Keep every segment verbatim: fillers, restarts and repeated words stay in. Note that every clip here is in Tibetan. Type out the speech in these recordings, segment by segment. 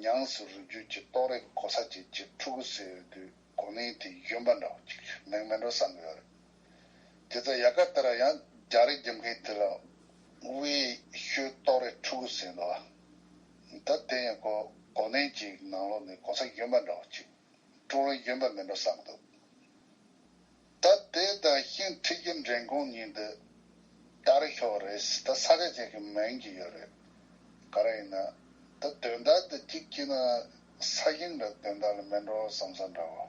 ཉམས་སུ་རུབ་རྒྱུ་གྱི་རྟོགས་རིགས་གོ་ས་ཅིག་ཅིག་འཁྲུག་གི་ཟེར་ཡོད་དུས་གོ་ལེན་དེ་གཞོན་པ་འདྲ་བོ་ཅིག་མེད་མེད་འགྲོ་བསམ་གི་ཡོད་རེད། དེ་ཚོ་ཡ་ག་ལྟར་ཡང་རྒྱ་རིགས་རྒྱབ་མཁན་དེ་ལ་དབུས་ཤོད་རྟོགས་རིགས་འཁྲུག་གི་ཟེར་འདུག་བ། ད་དེ་ཡང་གོ་གོ་ལེན་གྱི་ནང་ལོགས་ནས་གོ་ས་གཞོན་པ་འདྲ་བོ་ཅིག་ཀྲུང་ལུང་གཞོན་པ་མིན་འགྲོ་བསམ་འདུག་ད་དེ་དང་ཤིང་ཁྲི་རྒྱུད་འདྲེན་ཁོངས་གཉིས་འདི་ད་རེ་ཤོག་རེད། ད་ས་ཆ་ཅན་གྱི་མིང་གི་ཡོད་རེད། ག་རེ་ཡིན་ན། ད་དོན་དག་འདི་གཅིག་བྱས་ན་ས་ཞིང་འདྲ་དོན་དག་ལ་མིན་འགྲོ་བསམ་ས་འདྲ་བོ།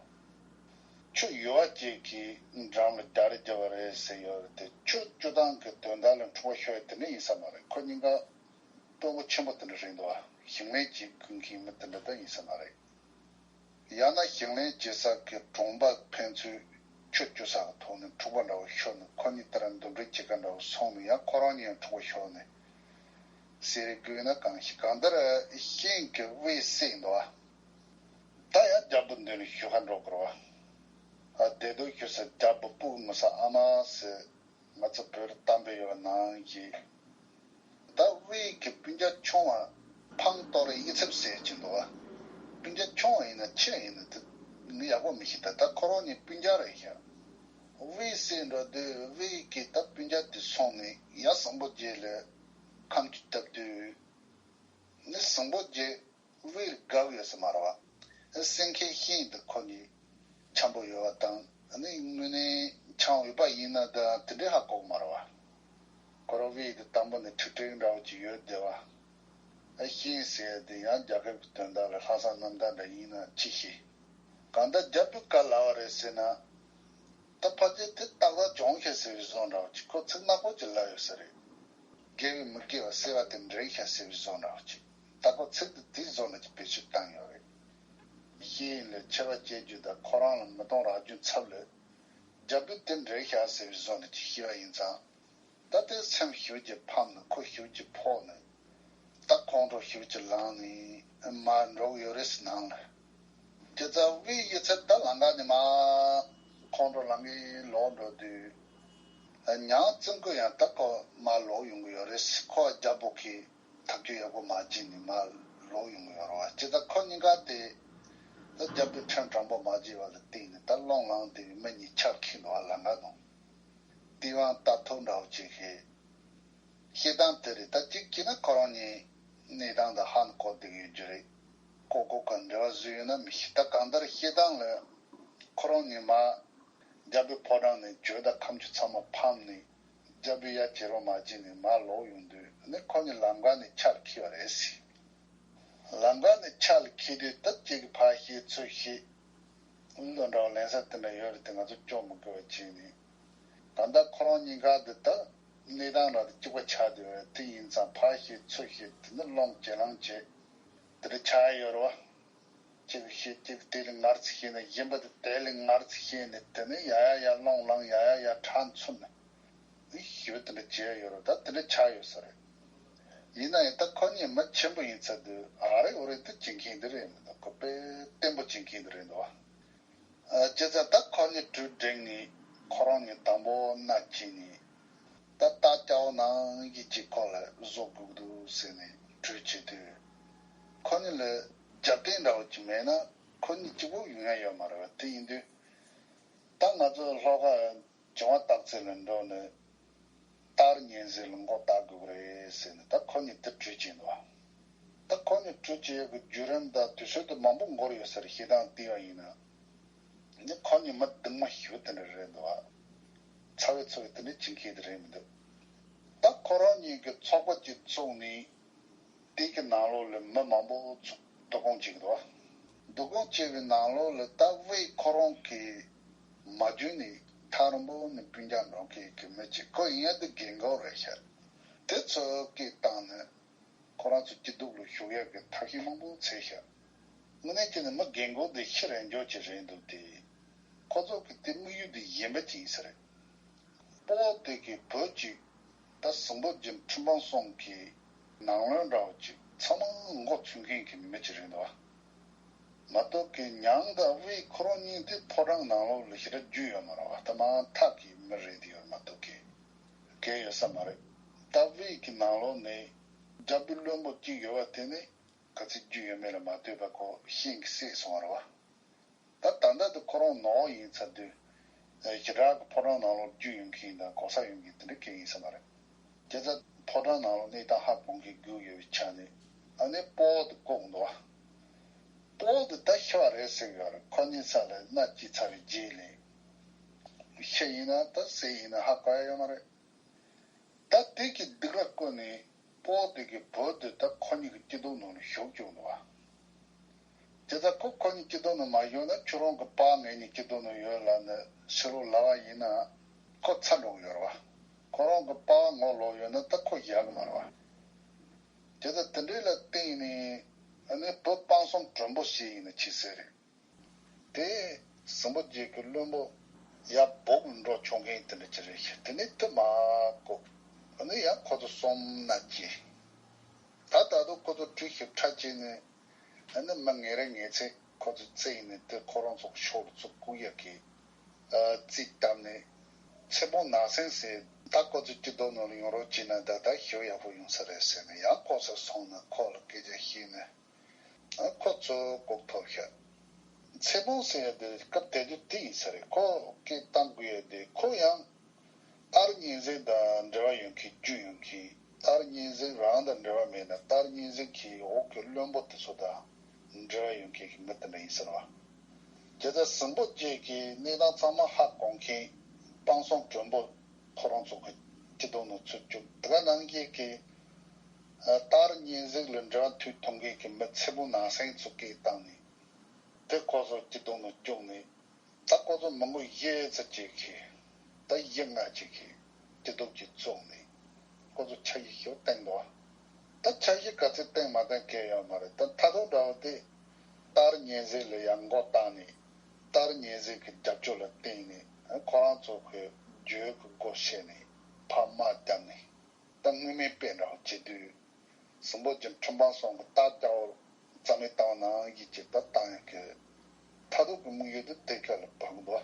ཆུ་ཡུར་བ་གཅིག་གི་འགྲམ་ལ་རྒྱ་རེ་རྒྱབ་པ་རེད་ཟེར་ཡོད་རེད་དེ། ཆུ་སྐྱོ་སྟངས་ཀྱི་དོན་དག་ལ་འཁྲུག་པ་ཤོར་ཡ་དེ་འདྲ་ཡིན་ས་མ་རེད། ཁོ་གཉིས་ཀ་དཔོན་པོ་ཆེན་པོ་དེ་འདྲ་རེད་འདུག་བ། ཞིང་ལས་བྱེད་དགོས་མཁན་མི་དེ་འདྲ་ད་ཡིན་ས་མ་རེད། ཡང་ན་ཞིང་ལས་བྱེད་ས་གི་གྲོང་པ་ཕན་ཚུན་ཆུ་སྐྱོ་ས་གི་ཐོག་ནས་འཁྲུག་པ་འདྲ་བོ་ཤོར་ནས་ཁོ་གཉིས་ལྟར་འདུམ་འགྲིག་བྱེད་ཀ་འདྲ་བོ་སོང་ནས་ཡང་ཁོ་རང་གཉིས་ཡང་འཁྲུག་པ་ཤོར་ནས་ཟེར་དགོས་ན་གང་ཞིག་གང་ལྟར་ཤིང་གི་དབུས་བསད་འདུག་བ། ད་ཡང་རྒྱལ་པོ་མདུན་ལ་ཞུ་ག་འགྲོ་དགོས་རེད་བ། ཨ་བདེ་སྡུག་ཞུ་ས་རྒྱལ་པོ་སྤུ་གུ་མི་ས་ཨ་མ་ཟེར། ང་ཚོ་བོད་གཏམ་དཔེ་ཡོད་ནང་བཞིན། ད་དབུས་ཀྱི་སྤུན་ཀྱག་ཆུང་བ་ཕང་གཏོར་རེ་ཡིད་ཚིམ་ཟེར་གྱིན་འདུག་བ། སྤུན་ཀྱག་ཆུང་བ་ཡིན་ན་ཆེ་ཡིན་ན་དེ་ངས་ཡག་པོ་མི་ཤེས། ད་ད་ཁོ་རང་གཉིས་སྤུན་ཀྱག་རེད་ཤག་དབུས་བསད་འགྲོ་དུས་དབུས་ཀྱི་ད་སྤུན་ཀྱག་དེ་སོང་ནས་ཡ་སྲིན་པོ་རྗེ་ལ་ཁ་མཆུ་བཏབ་དུས། ནི་སྲིན་པོ་རྗེ་དབུས་ལ་དགའ་བོ་ཡོད་ས་མ་རེད་བ། སེང་གེ་ཤིང་དེ་ཁོ་གཉིས་འཆམ་པོ་ཡོད་བ་དང་ནི་དངོས་གནས་འཆམ་འོས་པ་ཡིན་ན་ད་དེ་འདྲའི་ཧ་གོ་གི་མ་རེད་བ། ཁོ་རང་དབུས་དེ་དང་པོ་ནས་ཁྲིག་ཁྲིག་འདྲ་བོ་ཅིག་ཡོད་བསྡད་བ། ཤིང་ཟེར་དེ་ཡང་རྒྱལ་ཁབ་ཀྱི་དོན་དག་ལ་ལྷག་བསམ་རྣམ་དག་འདྲ་ཡིན་ན་ཅི་ཤེས། གང་ལྟར་རྒྱལ་པོའི་བཀའ་ལ་བ་རེད་ཟེར་ན། ད་ཕལ་ཆེར་དེ་ཏག་ཏག་བྱུང་ཤག་ཟེར་བའི་བཟོ་འདྲ་བོ་ཅིག་ཁོ་ཚིག་ནག་པོ་ཅིག་ལབ་ཡོད་ས་རེད། དགེ་བའི་མི་དགེ་བ་སེལ་བ་དེ་འདྲ་ཤག་ཟེར་བའི་བཟོ་འདྲ་བོ་ཅིག་ད་ཁོ་ཚིག་དེ་དེའི་བཟོ་འདྲ་ཅིག་བེད་སྤྱོད་བཏང་ཡོད་རེད། ཤེས་ཡོན་ལས་ཆེ་བ་སྐྱེ་རྒྱུ་དང་ཁོ་རང་ལ་མི་གཏོང་རག་རྒྱུ་ཚབ་ལས། རྒྱལ་པོས་དེ་འདྲ་ཤག་ཟེར་བའི་བཟོ་འདྲ་ཅིག་ཤེས་པ་ཡིན་ཙང་། ད་དེ་སེམས་ཞེ་པོ་ཅིག་ཕམ་ནས་ཁོ་ཞེ་པོ་ཅིག་ཕོག་ནས། ད་ཁོང་ཁྲོ་ཞེ་པོ་ཅིག་ལངས་ནས་མར་འགྲོ་གི་ཡོད་རེད་ཟེར་ནང་ལ། དེ་ཚ་དབུས་ཡི་ཚེ་ད་ལམ་ཁ་ནས་མར་ཁོང་ཁྲོ་ལངས་གི་ལོག་འགྲོ་དུས། ཉང་བཙུན་ཁོ་ཡང་ད་ཁོ་མར་ལོག་ཡོང་གི་ཡོད་རེད། ཁོ་རྒྱལ་པོ་གིས་ཐག་གཅོད་ཡག་པོ་མ་བྱས་ནས་མར་ལོག་ཡོང་གི་ཡོད་རེད་བ། དེ་ཚ་ཁོ་གཉིས་ཀ་དེ་ད་རྒྱལ་པོས་ཁྲིམས་དྲང་པོ་མ་བྱས་པ་ལ་བརྟེན་ནས་ད་སློང་ལངས་དེ་མི་གཉིས་ཆར་ཁྱེར་འདུག་བ། ལམ་ཁ་ནང་། དེ་དབང་ལྟ་ཐུབ་འདྲ་བོ་ཅིག་ཤེས། བཤད་སྟངས་དེ་རེད། ད་གཅིག་བྱས་ན་ཁོ་རང་གཉིས་གནས་སྟངས་དང་ཧ་ནས་གོ་བསྡད་ཀྱི་ཡོད་རྒྱུ་རེད། ལྐོག་ལྐོག་ག་འབྲེལ་བ་བཟོས་ཡོད་ན་མི་ཤེས། ད་གང་ལྟར་བཤད་སྟངས་ལ་ཁོ་རང་གཉིས་མར་རྒྱལ་པོའི་ཕོ་བྲང་ནས་གྱོད་དང་ཁ་མཆུ་ཚང་མ་ཕམ་ནས་རྒྱལ་པོས་ཡ་བྱེད་རོགས་མ་བྱས་ནས་མར་ལོག་ཡོང་དུས་ནི་ཁོ་གཉིས་ལམ་ཁ་ནས་ཆར་ཁྱེར་བ་རེད་ཟེར། ལམ་ཁ་ནས་ཆར་ཁྱེར་དུས་ད་གཅིག་གིས་ཕར་བཤད་ཚུར་བཤད། བློ་འདྲ་བ་ལེན་ས་དེ་འདྲ་ཡོད་རེད་དེ་ང་ཚོ་སྐྱོན་མི་དགོས་པ་བྱས་ནས། ད་ལྟ་ཁོ་རང་གཉིས་ཀ་འདི་ད་གནས་སྟངས་འདྲ་དེ་གཅིག་པ་ཆགས་བསྡད་ཡོད་རེད། དེ་ཡིན་ཙང་ཕར་བཤད་ཚུར་བཤད་དེ་ནི་སློང་ཇེ་ལང་ཇེ་དེ་འདྲ་ཆགས་ཡོད་རེད་བ། གཅིག་བཤད་གཅིག་དེ་ལ་ངར་ཚིག་བཤད་ནས་གཞན་པ་དེ་དེ་ལ་ངར་ཚིག་བཤད་ནས་དེ་ནི་ཡ་ཡ་ཡ་སློང་ལངས། ཡ་ཡ་ཡ་ཁྲག་མཚོན་ནས། ཞེ་པོ་དེ་འདྲ་བྱས་ཡོད་རེད། ད་དེ་འདྲ་ཆགས་ཡོད་ས་རེད། ཡིན་ན་ཡང་ད་ཁོ་གཉིས་མི་ཆེན་པོ་ཡིན་ཚར་དུས་ཨ་རེ་འོ་རེ་དེ་བྱེད་མཁན་དེ་རེད་མི་འདུག་ཁོ་དཔེ་བརྟན་པོ་བྱེད་མཁན་དེ་རེད་འདུག་བ། ཨ་བྱས་ཙང་ད་ཁོ་གཉིས་གྲོས་འགྲིག་ནས་ཁོ་རང་གཉིས་དང་པོ་མནའ་བསྐྱལ་ནས་ད་རྟ་སྐྱ་བོ་ནང་བཞིན་གཅིག་ཁོ་ལ་བཟོ་དགོས་ཀྱི་འདུག་ཟེར་ནས་གྲོས་བྱེད་དུས། ཁོ་གཉིས་ལ་རྒྱབ་རྟེན་འདྲ་བོ་ཅིག་མེད་ན་ཁོ་གཉིས་གཅིག་པོ་ཡོང་ཡ་ཡོད་མ་རེད་བ། དེ་ཡིན་དུས་ད་ང་ཚོ་ལྷོ་ཁ་བྱུང་བ་སྟག་རྩེ་ལ་འགྲོ་ནས་སྟག་རི་གཉན་གཟིགས་ལ་མགོ་བཏགས་དགོས་ཀྱི་རེད་ཟེར་ནས་ད་ཁོ་གཉིས་དེ་གྲོས་བྱས་འདུག་ད་ཁོ་གཉིས་གྲོས་བྱེད་ཡག་གི་བརྒྱུད་རིམ་དང་དུས་ཚོད་དེ་མང་པོ་འགོར་ཡོད་ས་རེད། བཤད་སྟངས་བལྟས་པ་ཡིན་ན། ནི་ཁོ་གཉིས་མི་གདུང་མ་ཞེ་པོ་དེ་འདྲ་རེད་འདུག་ཨ། ཚ་བའི་ཚོ་བའི་དེ་འདྲ་བྱེད་མཁན་དེ་རེད་མི་འདུག་ད་ཁོ་རང་གཉིས་ཀྱི་ཚོགས་པ་གཅིག་བཙུགས་ནས། དེ་གི་ནང་ལོགས་ལ་མི་མང་པོ་ཚུགས་བསྡུ་སྐོང་བྱེད་ཀྱི་འདུག་བ། བསྡུ་སྐོང་བྱས་པའི་ནང་ལོགས་ལ་ད་དབུས་ཁོ་རང་གི་མ་བརྒྱུད་ནས་ཐག་རིང་པོ་ནས་སྤུན་ཀྱག་འགྲོ་མཁན་གྱི་མི་གཅིག་ཁོ་ཡིན་ཡ་དེ་རྒན་གོག་རེད་ཤག་དེ་ཚོ་སྐད་བཏང་ནས་ཁོ་རང་ཚོ་སྐྱིད་སྡུག་ལ་ཞུགས་ཡ་གི་ཐབས་ཤེས་མང་པོ་འཚོལ་ཤག་དངོས་གནས་བྱས་ན་མི་རྒན་གོག་དེ་ཤི་རན་འཇོག་བྱེད་རན་འདུག་སྟེ། ཁོ་ཚོ་གི་དེ་དམིགས་ཡུལ་དེ་གཞན་པ་ཅིག་ཡིན་ས་རེད། སྤོ་བོ་དེ་གི་བུ་གཅིག་ད་སྲིན་པོ་རྗེ་ཁྲི་འཕང་གསུམ་གི་ནང་བློན་འདྲ་བོ་ཅིག་ཚང་མ་མགོ་ཚོས་མཁན་གྱི་མི་ཅིག་རེད་འདུག་བ། མ་གཏོགས་ཀྱི་ཉང་དང་དབུས་ཁོ་རང་གཉིས་དེ་ཕོ་བྲང་ནང་ལོགས་ལ་ཞེ་དྲག་རྒྱུས་ཡོད་མ་རེད་བ། ད་མང་ཐག་གི་མི་རེད་དེ་ཡོད་མ་གཏོགས་ཀྱི་གལ་ཡོད་ས་མ་རེད། ད་དབུས་ཀྱི་ནང་ལོགས་ནས་རྒྱལ་པོའི་བློན་པོ་གཅིག་ཡོད་བ་དེ་ནི། ག་ཚོད་རྒྱུས་ཡོད་མེད་ལ་མ་ལྟོས་པར་ཁོ་ཤིང་གིས་བསྲེགས་སོང་བ་རེད་བ། ད་ད་ལྟ་དུ་ཁོ་རང་ནོར་ཡིན་ཚར་དུས། ཞེ་དྲག་གི་ཕོ་བྲང་ནང་ལོགས་རྒྱུས་ཡོང་གི་ཡིན་དང་གོ་ས་ཡོང་གི་དེ་འདྲ་གང་ཡིན་ས་མ་རེད། དེ་ཚོ་ཕོ་བྲང་ནང་ལོགས་གནས་སྟངས་ཧ་གོ་མཁན་སྒུག་ཡོད་པའི་ཆ་ནས་ཨ་ནི་སྤོ་བོ་དེ་བཀུག་འདུག་བ། སྤོ་བོ་དེ་ད་ཤི་བ་རེད་ཟེར་གི་ཡོད་རེད། ཁོ་གཉིས་ས་ལ་མནའ་སྐྱེལ་ཚར་བའི་རྗེས་ལས། ཤི་ཡིན་ན་ད་བསད་ཡིན་ན་ཧ་གོ་ཡ་ཡོད་མ་རེད། ད་དེ་གི་སྡིགས་ར་བསྐུལ་ནས་སྤོ་བོ་དེ་གི་བུ་དེ་ད་ཁོ་གཉིས་ཀྱི་སྐྱིད་སྡུག་ནང་ལ་ཞུགས་བཅུག་འདུག་བ། དེ་ལྟར་ཁོ་ཁོ་གཉིས་སྐྱིད་སྡུག་ནང་མ་ཞུགས་ན་ཁྱོད་རང་གི་པཱ་ངེད་གཉིས་སྐྱིད་སྡུག་ནང་ཡོད་ལབ་ནས་ཕྱི་ལོགས་ལབ་པ་ཡིན་ན་ཁོ་ཚར་འགྲོ་གི་ཡོད་རེད་བ། ཁོ་རང་གི་པཱ་ངོ་ལོག་ཡོད་ན་ད་ཁོ་ཡག་གི་མ་རེད་བ། དེ་ལྟར་དེ་འདྲའི་ལ་བརྟེན་ནས་ཨ་ནི་བུ་སྤང་སྲུང་དྲོན་པོ་ཞིག་ཡིན་ན་ཆི་ཟེར་རེད། དེ་སྲིན་པོ་རྗེ་གི་བློན་པོ་ཡར་སྦུག་ལ་འགྲོ་ཆོག་མཁན་དེ་འདྲ་ཅིག་རེད་ཤག་དེ་ནས་དེ་མ་གོ། ཨ་ནི་ཡང་ཁོ་ཚོ་གསུམ་མནའ་སྐྱེལ། ད་ད་དུང་ཁོ་ཚོ་གྲུ་བཞི་ཁྲ་བྱས་ནས་ཨ་ནི་མི་ངེ་རེ་ངེ་ཚེ་ཁོ་ཚོ་རྩེ་ཡིན་ནས་དེ་ཁོ་རང་ཚོ་གི་ཕྱོགས་ལ་ཚུར་བཀུག་ཡག་གི་རྩིས་བཏབ་ནས། ཚེ་སྤོང་ནག་སེང་ཟེར་ད་ཁོ་ཚོ་སྐྱིད་སྡུག་ནང་ལ་ཡོང་རོགས་བྱས་ན་ད་ད་ཞེ་པོ་ཡག་པོ་ཡོང་ས་རེད་ཟེར་ནས་ཡང་ཁོ་ཚོ་སོང་ནས་ཁོ་ལ་སྐད་ཆ་བཤད་ནས། ཨ་ཁོ་ཚོ་ལྐོག་ཐོབ་ཤག་ཚེ་སྤོང་ཟེར་ཡ་དེ་སྐབས་དེ་དུས་དེ་ཡིན་ས་རེད། ཁོ་སྐད་བཏང་དགོས་ཡ་དེ་ཁོ་ཡང་སྟག་རི་གཉན་གཟིགས་དང་འབྲེལ་བ་ཡོད་མཁན་རྒྱུས་ཡོད་མཁན། སྟག་རི་གཉན་གཟིགས་རང་དང་འབྲེལ་བ་མེད་ན་སྟག་རི་གཉན་གཟིགས་ཀྱི་འོག་གི་བློན་པོ་དེ་ཚོ་དང་འབྲེལ་བ་ཡོད་མཁན་གྱི་མི་དེ་འདྲ་ཡིན་ས་རེད་བ། དེ་ལྟར་སྲིན་པོ་རྗེ་གི་གནས་སྟངས་ཚང་མ་ཧ་གོ་མཁན་སྤང་སྲུང་དྲོན་པོ་ཁོ་རང་ཚོ་གི་སྐྱིད་སྡུག་ནང་ཚུར་བཅུག་དེ་ག་ནང་བཞིན་གྱི། སྟག་རི་གཉན་གཟིགས་ལ་འབྲེལ་བ་མཐུད་ཐུབ་མཁན་གྱི་མི་ཚེ་སྤོང་ནག་སེང་ཚོ་སྐད་བཏང་ནས། དེ་ཁོ་ཚོ་སྐྱིད་སྡུག་ནང་བཅུག་ནས། ད་ཁོ་ཚོ་མི་མགོ་བཞི་ཙམ་ཅིག་གིས། ད་བཞི་ལྔ་ཅིག་གིས་སྐྱིད་སྡུག་ཅིག་བཙོག་ནས། ཁོ་ཚོ་འཆར་གཞི་ཞིག་བཏིང་འདུག་ད་འཆར་གཞི་ག་ཚོད་བཏིང་མ་བཏིང་གལ་ཡོད་མ་རེད། ད་མཐའ་སྡོམ་འདྲ་བོ་དེ། སྟག་རི་གཉན་གཟིགས་ལ་ཡང་མགོ་བཏགས་ནས། སྟག་རི་གཉན་གཟིགས་ཀྱི་རྒྱབ་སྐྱོར་ལ་བརྟེན་ནས། ཁོ་རང་ཚོ་གི་རྒྱུད་ཀྱི་སྒོ་ཕྱེ་ནས་ཕར་དམག་བརྒྱབ་ནས། ད་དངུལ་མེད་དཔེ་འདྲ་བོ་བྱེད་དུས། སྲིན་པོ་རྗེ་འཕྲིན་སྤངས་སོང་གི་རྟ་ལྕགས་འོར་རྩ་མེད་བཏང་ནང་བཞིན་གྱི་ད་བཏང་ཡག་གི་མཐའ་སྡོམ་གྱི་དམིགས་ཡུལ་དེ་དེ་ག་ལ་བབས་འདུག་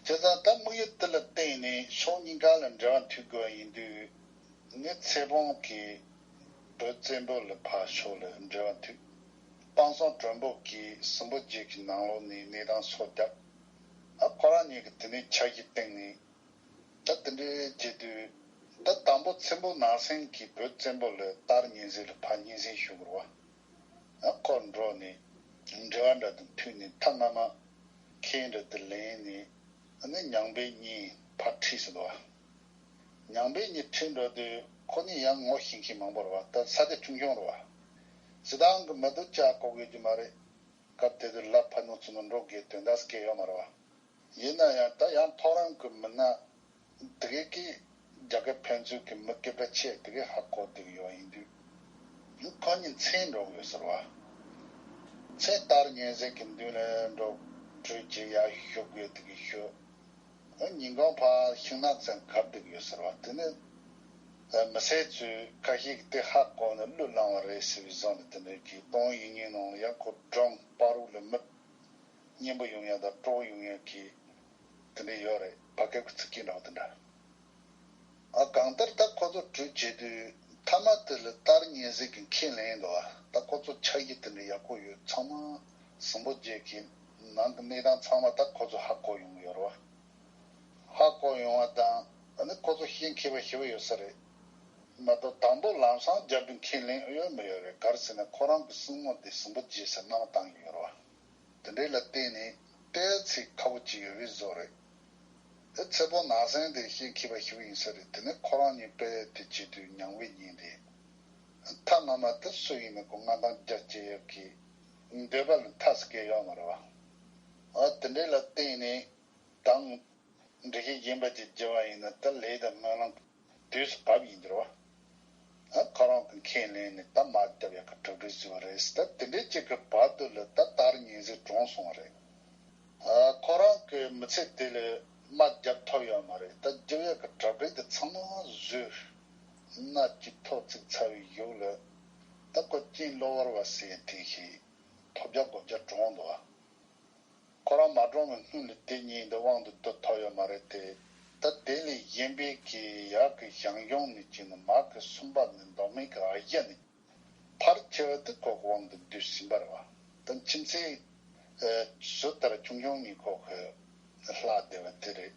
བྱས་ཙང་ད་དམིགས་ཡུལ་དེ་ལ་བརྟེན་ནས་ཕྱོགས་གཉིས་ཀ་ལ་འབྲེལ་བ་མཐུད་དགོས་ཡིན་དུས། ངས་ཚེ་སྤོང་གི་བུ་བཙན་པོ་ལ་ཕར་ཕྱོགས་ལ་འབྲེལ་བ་མཐུད། སྤང་སྲུང་དྲོན་པོ་གིས་སྲིན་པོ་རྗེ་གི་ནང་ལོགས་ནས་གནས་སྟངས་སོགས་བརྒྱབ། ཨ་ཁོ་རང་གཉིས་ཀྱིས་དེ་ནས་འཆར་གཞི་བཏིང་ནས། ད་དེ་འདྲའི་བྱེད་དུས། ད་དང་པོ་ཚེ་སྤོང་ནག་སེང་གིས་བུ་བཙན་པོ་ལ་སྟག་རི་གཉན་གཟིགས་ལ་ཕར་སྙན་སེང་ཞུ་དགོས་རེད་བ། ཨ་ཁོ་འགྲོ་ནས་འབྲེལ་བ་འདྲ་དང་མཐུད་ནས་མཐའ་མ་མ་ཁེ་འདྲ་དེ་ལེན་ནས། ཨ་ནི་ཉང་པའི་གཉེན་ཕར་ཁྲིད་ཟེར་འདུག་བ། ཉང་པའི་གཉེན་ཁྲིད་འགྲོ་དུས་ཁོ་གཉིས་ཡང་ངོ་ཤེས་མཁན་མང་པོ་རེད་བ། ད་ས་ཆ་ཆུང་ཆུང་རེད་བ། སྤྱིར་བཏང་གི་མི་དེ་ཅིག་ཧ་གོ་གི་མ་རེད། སྐབས་དེ་དུས་ལ་ཕ་ནུ་ཚུ་ནང་འགྲོ་དགོས་དོན་དག་སྐད་ཡོད་མ་རེད་བ། ཡིན་ན་ཡང་ད་ཡང་ཐོ་རངས་ཀྱི་མི་སྣ་འདི་གས་ཀྱིས་རྒྱ་གར་ཕན་ཚུན་གྱི་མི་སྐད་གྲགས་ཆེ་འདི་གས་ཧ་གོ་བསྡད་ཀྱི་ཡོད་ཡིན་དུས། ཁོ་གཉིས་མཚན་འགྲོ་དགོས་ཟེར་བ། མཚན་སྟག་རི་གཉན་གཟིགས་ཀྱི་མདུན་ལ་འགྲོ་གྲོས་བྱེད་ཡར་ཞུ་དགོས་འདི་གས་ཞུ། ཉིན་གུང་ཕར་ཤིང་ནགས་ཚང་གབ་བསྡད་ཀྱི་ཡོད་ཟེར་བ། དེ་ནས་མི་སེར་ཚོས་ཁ་ཤས་ཀྱིས་དེ་ཧ་གོ་ནས་གླུ་བླངས་པ་རེད་ཟེར་བའི་བཟོ་ནས་དེ་འདྲའི་གི་གཏོང་ཡིག་ངན་ནང་ལ་ཡང་ཁོ་སྒྲུང་པ་རུག་ལ་མི། སྙན་པོ་ཡོང་ཡ་དང་སྤྲོ་པོ་ཡོང་ཡ་གི་དེ་འདྲ་ཡོད་རེད། བར་སྐབས་ཀྱི་ཚིག་སྐྱེལ་འདྲ་བོ་དེ་འདྲ། ཨ་གང་ལྟར་ད་ཁོ་ཚོ་གྲོས་བྱེད་དུས་མཐའ་མ་དེ་ལ་སྟག་རི་གཉན་གཟིགས་ཀྱིས་ཁས་ལེན་འདུག་ཨ་ད་ཁོ་ཚོ་འཆར་གཞི་དེ་འདྲ་ཡག་པོ་ཡོད། ཚང་མ་སྲིན་པོ་རྗེ་གི་ནང་གི་གནས་སྟངས་ཚང་མ་ད་ཁོ་ཚོ་ཧ་གོ་ཡོང་གི་ཡོད་རེད་བ། ཧ་གོ་ཡོང་བ་དང་ཨ་ནི་ཁོ་ཚོ་ཤེས་མཁས་པ་ཞེ་པོ་ཡོད་ས་རེད། མ་གཏོགས་དང་པོ་ལམ་སང་རྒྱབ་ཏུ་ཁས་ལེན་ཡོད་མི་ཡོད་རེད། ག་རེ་ཟེར་ན་ཁོ་རང་གི་སྲིང་མོ་དེ་སྲིན་པོ་རྗེ་ཟེར་གནང་བཏང་གི་ཡོད་རེད་བ། དེ་འདྲའི་ལ་བརྟེན་ནས་ཏོག་ཙམ་ཁག་པོ་ཅིག་ཡོད་པའི་བཟོ་རེད། དེ་ཚེ་སྤོང་ནག་སེང་དེ་ཤེས་མཁས་པ་ཞིག་ཡིན་ས་རེད། དེ་ནས་ཁོ་རང་གཉིས་དཔེ་དེ་བྱེད་དུས་ཉང་པའི་གཉེན་དེ། ཐ་མ་མ་དེ་སུ་ཡིན་ན་ཁོ་མངའ་ཐང་རྒྱ་བསྐྱེད་ཡག་གི་འདོད་པ་ལ་མཐའ་ཟེར་མཁན་ཡོད་མ་རེད་བ། ཨ་དེ་འདྲའི་ལ་བརྟེན་ནས་དང་། འགྲེལ་བཤད་གཞན་པ་ཅིག་བགྱི་བ་ཡིན་ན་ད་ལས་དང་སྨོན་ལམ་དུས་སུ་བབ་ཡིན་འགྱུར་བ། ཨ་ཁོ་རང་གི་ཁས་ལེན་ནས་ད་མ་བརྒྱབ་ཡག་གི་གྲ་སྒྲིག་བཟོས་པ་རེད། ད་དེ་འདྲའི་ཅིག་གི་བར་དུ་ལ་ད་སྟག་རི་གཉན་གཟིགས་གྲོངས་སོང་བ་རེད། ཨ་ཁོ་རང་གི་མི་ཚེ་དེ་ལ་མ་བརྒྱབ་ཐུབ་ཡོད་མ་རེད། ད་བརྒྱབ་ཡག་གི་གྲ་སྒྲིག་དེ་ཚང་མ་བཟོས། མནའ་གཅིག་ཐོག་བརྩིགས་ཚར་བའི་གཞུག་ལ་ད་ཁོ་གཅེན་གློ་བུར་བ་ཟེར་དེ་ཞིག་ཐོབ་རྒྱག་དགོས་རྒྱག་གྲོངས་འདུག་བ། ཁོ་རང་མ་གྲོངས་པའི་སྔོན་ལ་དེ་གཉིས་འདི་དབང་དུ་བསྡུ་ཐུབ་ཡོད་མ་རེད་དེ། ད་དེ་ལས་གཞན་པའི་གི་ཡག་གི་ཞང་ཞུང་ནས་ཅིག་ནི་མ་གི་སུམ་པ་ནས་མདོ་སྨད་གི་ཨ་ཡ་ནས་ ཕལ་ཆེ་བ་དེ་ཁོ་དབང་དུ་བསྡུས་ཟིན་པ་རེད་བ། ད་ཁྱིམ་མཚེས་ཨ་ཟུར་ལྟར་ཆུང་ཆུང་གཉིས་ཁོ་གི་ལྷག་བསྡད་པ་དེ་རེད།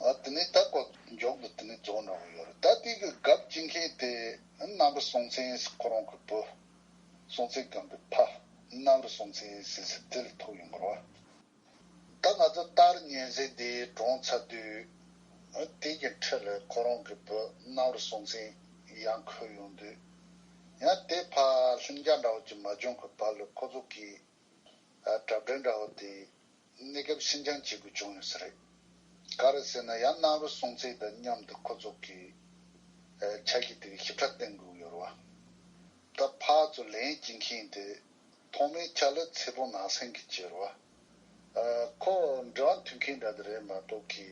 ཨ་དེ་ནས་ད་ཁོ་མཇུག་ཏུ་དེ་ནས་རྫོགས་འགྲོ་གི་ཡོད་རེད། ད་དེ་གི་རྒྱབ་སྐྱེལ་མཁན་དེ་རྣམ་པར་སྲོང་བཙན་ཁོ་རང་གི་བུ། སྲོང་བཙན་སྒམ་པོའི་ཕ། རྣམ་རུ་སྲོང་བཙན་ཟེར་ཟེར་དེ་ལ་ཐུག་ཡོང་གི་རེད་བ། ད་ང་ཚོ་སྟག་རི་ཉིན་གཟིགས་འདི་གྲོངས་ཚར་དུས། དེ་གི་འཕྲལ་ལ་ཁོ་རང་གི་བུ་རྣམ་རུ་སྲོང་བཙན་ཡང་འཁོད་ཡོང་དུས། ཡང་དེ་ཕར་ལྷིང་འཇགས་འདྲ་བོ་ཅིག་མ་བྱུང་གི་བར་ལ་ཁོ་ཚོ་གིས་ཨ་གྲ་སྒྲིག་འདྲ་བོ་དེ་གནས་སྐབས་ཕྱི་འགྱངས་བྱེད་དགོས་བྱུང་ཡོད་ས་རེད། ག་རེ་ཟེར་ན་ཡང་རྣམ་རུ་སྲོང་བཙན་དང་མཉམ་དུ་ཁོ་ཚོ་གིས་ཨ་ཆ་ཤས་དེ་གི་ཞིབ་ཕྲ་བསྟན་དགོས་ཡོད་རེད་བ། ད་ཕར་ཚུར་ལན་བྱེད་མཁན་དེ་ཐོག་མའི་ཆ་ལ་ཚེ་དཔོན་ནག་སེང་གིས་བྱས་རེད་བ། ཨ་ཁོ་འབྲེལ་བ་མཐུད་མཁན་འདྲ་དེ་རེད་མ་གཏོགས་ཀྱི་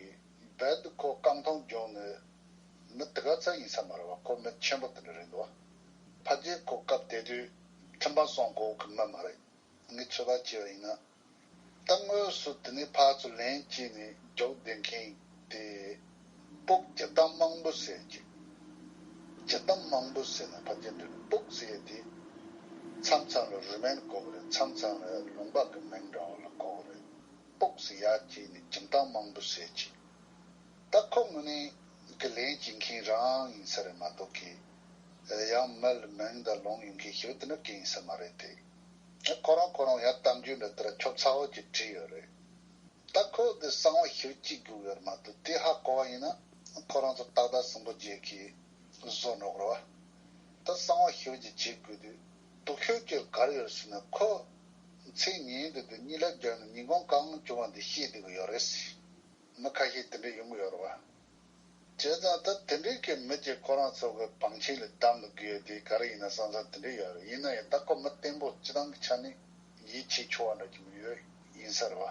རྦད་དེ་ཁོ་རྐང་འཐུང་བྱུང་ནས་མི་དེ་ག་ཚོད་ཡིན་ས་མ་རེད་བ། ཁོ་མི་ཆེན་པོ་དེ་འདྲ་རེད་འདུག་བ། ཕལ་ཆེར་ཁོ་སྐབས་དེ་དུས་ཁྲིམས་དཔོན་སོང་གོ་གི་མི་མ་རེད། ངས་ཚོད་དཔག་བྱས་པ་ཡིན་ན། ད་དངོས་སུ་དེ་ནས་ཕར་ཚུར་ལན་བྱས་ནས་རྒྱུགས་བསྡད་མཁན་དེ་སྤུག་སྤྱིར་བཏང་མང་པོ་ཟེར་གྱི། སྤྱིར་བཏང་མང་པོ་ཟེར་ན་ཕལ་ཆེར་འདྲ་རེད། སྤུག་ཟེར་ཡས་དེ་མཚམས་མཚམས་ལ་རུས་མིང་གོ་གི་རེད། མཚམས་མཚམས་ལ་ལུང་པ་གི་མིང་འདྲ་བོ་ལ་གོ་གི་རེད། སྤུག་ཟེར་ཡ་བྱས་ནས་སྤྱིར་བཏང་མང་པོ་ཟེར་གྱི། ད་ཁོ་དངོས་གནས་ཀྱི་ལན་བྱེད་མཁན་རང་ཡིན་ས་རེད་མ་གཏོགས་ཀྱི། ཡང་མི་ལ་མིང་དང་ལུང་ཡོད་མཁན་ཞིག་དེ་འདྲ་གང་ཡིན་ས་མ་རེད་དེ། ཁོ་རང་ཁོ་རང་ཡང་གཏམ་རྒྱུད་འདྲ་དེ་འདྲ་ཁྱོ་ཚ་བོ་ཅིག་བྲིས་ཡོད་རེད། ད་ཁོ་དེ་གསང་བ་ཞིབ་གཅིག་དགོས་ཡོད་མ་གཏོགས་དེ་ཧ་གོ་བ་ཡིན་ན་ཁོ་རང་ཚོ་ཏག་ཏག་སྲིན་པོ་རྗེ་གིས་བཟོ་འགྲོ་གི་རེད་བ། ད་གསང་བ་ཞིབ་ཅིག་བྱེད་དགོས་དུས་སྡུག་ཤོས་ཅིག་ག་རེ་ཡོད་ཟེར་ན་ཁོ་མཚན་ཉིན་དེ་དུས་གཉིད་ལས་རྒྱབ་ནས་ཉིན་གུང་གང་བྱུང་བ་འདི་བཤད་བསྡད་གི་ཡོད་རེད་ཟེར། མི་ཁ་ཤས་དེ་འདྲ་ཡོང་གི་ཡོད་རེད་བ། བྱས་ཙང་ད་དེ་འདྲའི་གི་མི་གཅིག་ཁོ་རང་ཚོ་གི་བང་ཆེན་ལ་བསྡམས་དགོས་ཡོད་དེ་ག་རེ་ཡིན་ན་བསམ་བསམ་དེ་འདྲ་ཡོད་རེད། ཡིན་ན་ཡང་ད་ཁོ་མི་བརྟན་པོ་སྤྱི་བཏང་གི་ཆ་ནས་ཡིད་ཆེས་ཆེ་བ་འདྲ་གི་མི་ཡོད་ཡིན་ས་རེད་བ།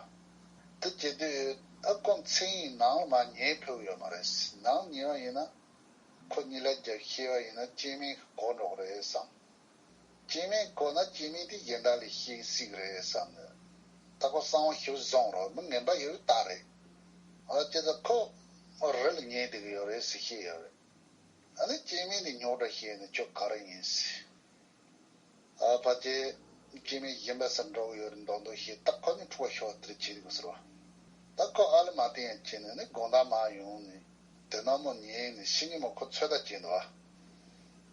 དེ་བྱེད་དུས་ཨ་ཁོ་མཚན་ཡིན་ནང་ལ་མར་ཉལ་ཕོད་ཡོད་མ་རེད། ནང་ཉལ་བ་ཡིན་ན་ཁོ་གཉིད་ལས་རྒྱབ་ཤེས་པ་ཡིན་ན་སྐྱེ་དམན་གོ་འགྲོ་གི་རེད་བསམ། སྐྱེ་དམན་གོ་ན་སྐྱེ་དམན་དེ་གཞན་དག་ལས་ཤེས་སྲིད་ཀྱི་རེད་བསམ་ནས། ད་ཁོ་གསང་བ་ཞིབ་བཟུང་རོགས་མི་ངན་པ་ཡོད་རྟགས་རེད། ཨ་ཅེ་ད་ཁོ་རི་ལ་ཉལ་བསྡད་ཀྱི་ཡོད་རེད་ཟེར་ཤེས་ཡོད་རེད། ཨ་ནི་སྐྱེ་དམན་དེ་རྙོག་དྲ་བཤད་ནས་ཁྱོད་ག་རེ་ཡིན་ཟེར། ཨ་ཕ་ཅེ། སྐྱེ་དམན་གཞན་པ་སར་འགྲོ་གི་ཡོད་རེད་མདོག་མདོག་བཤད། ད་ཁོ་ནི་འཁྲུག་པ་ཤོར་བ་དེར་བྱེད་དགོས་ཟེར་བ། ད་ཁོ་ཨ་ལི་མ་བསྟན་ཡང་བྱས་ནས་ནི་དགོང་དག་མར་ཡོང་ནས། དེ་ནང་མོ་ཉལ་ནས་ཕྱི་ཉིན་མོ་ཁོ་ཚོད་ལྟ་བྱས་འདུག་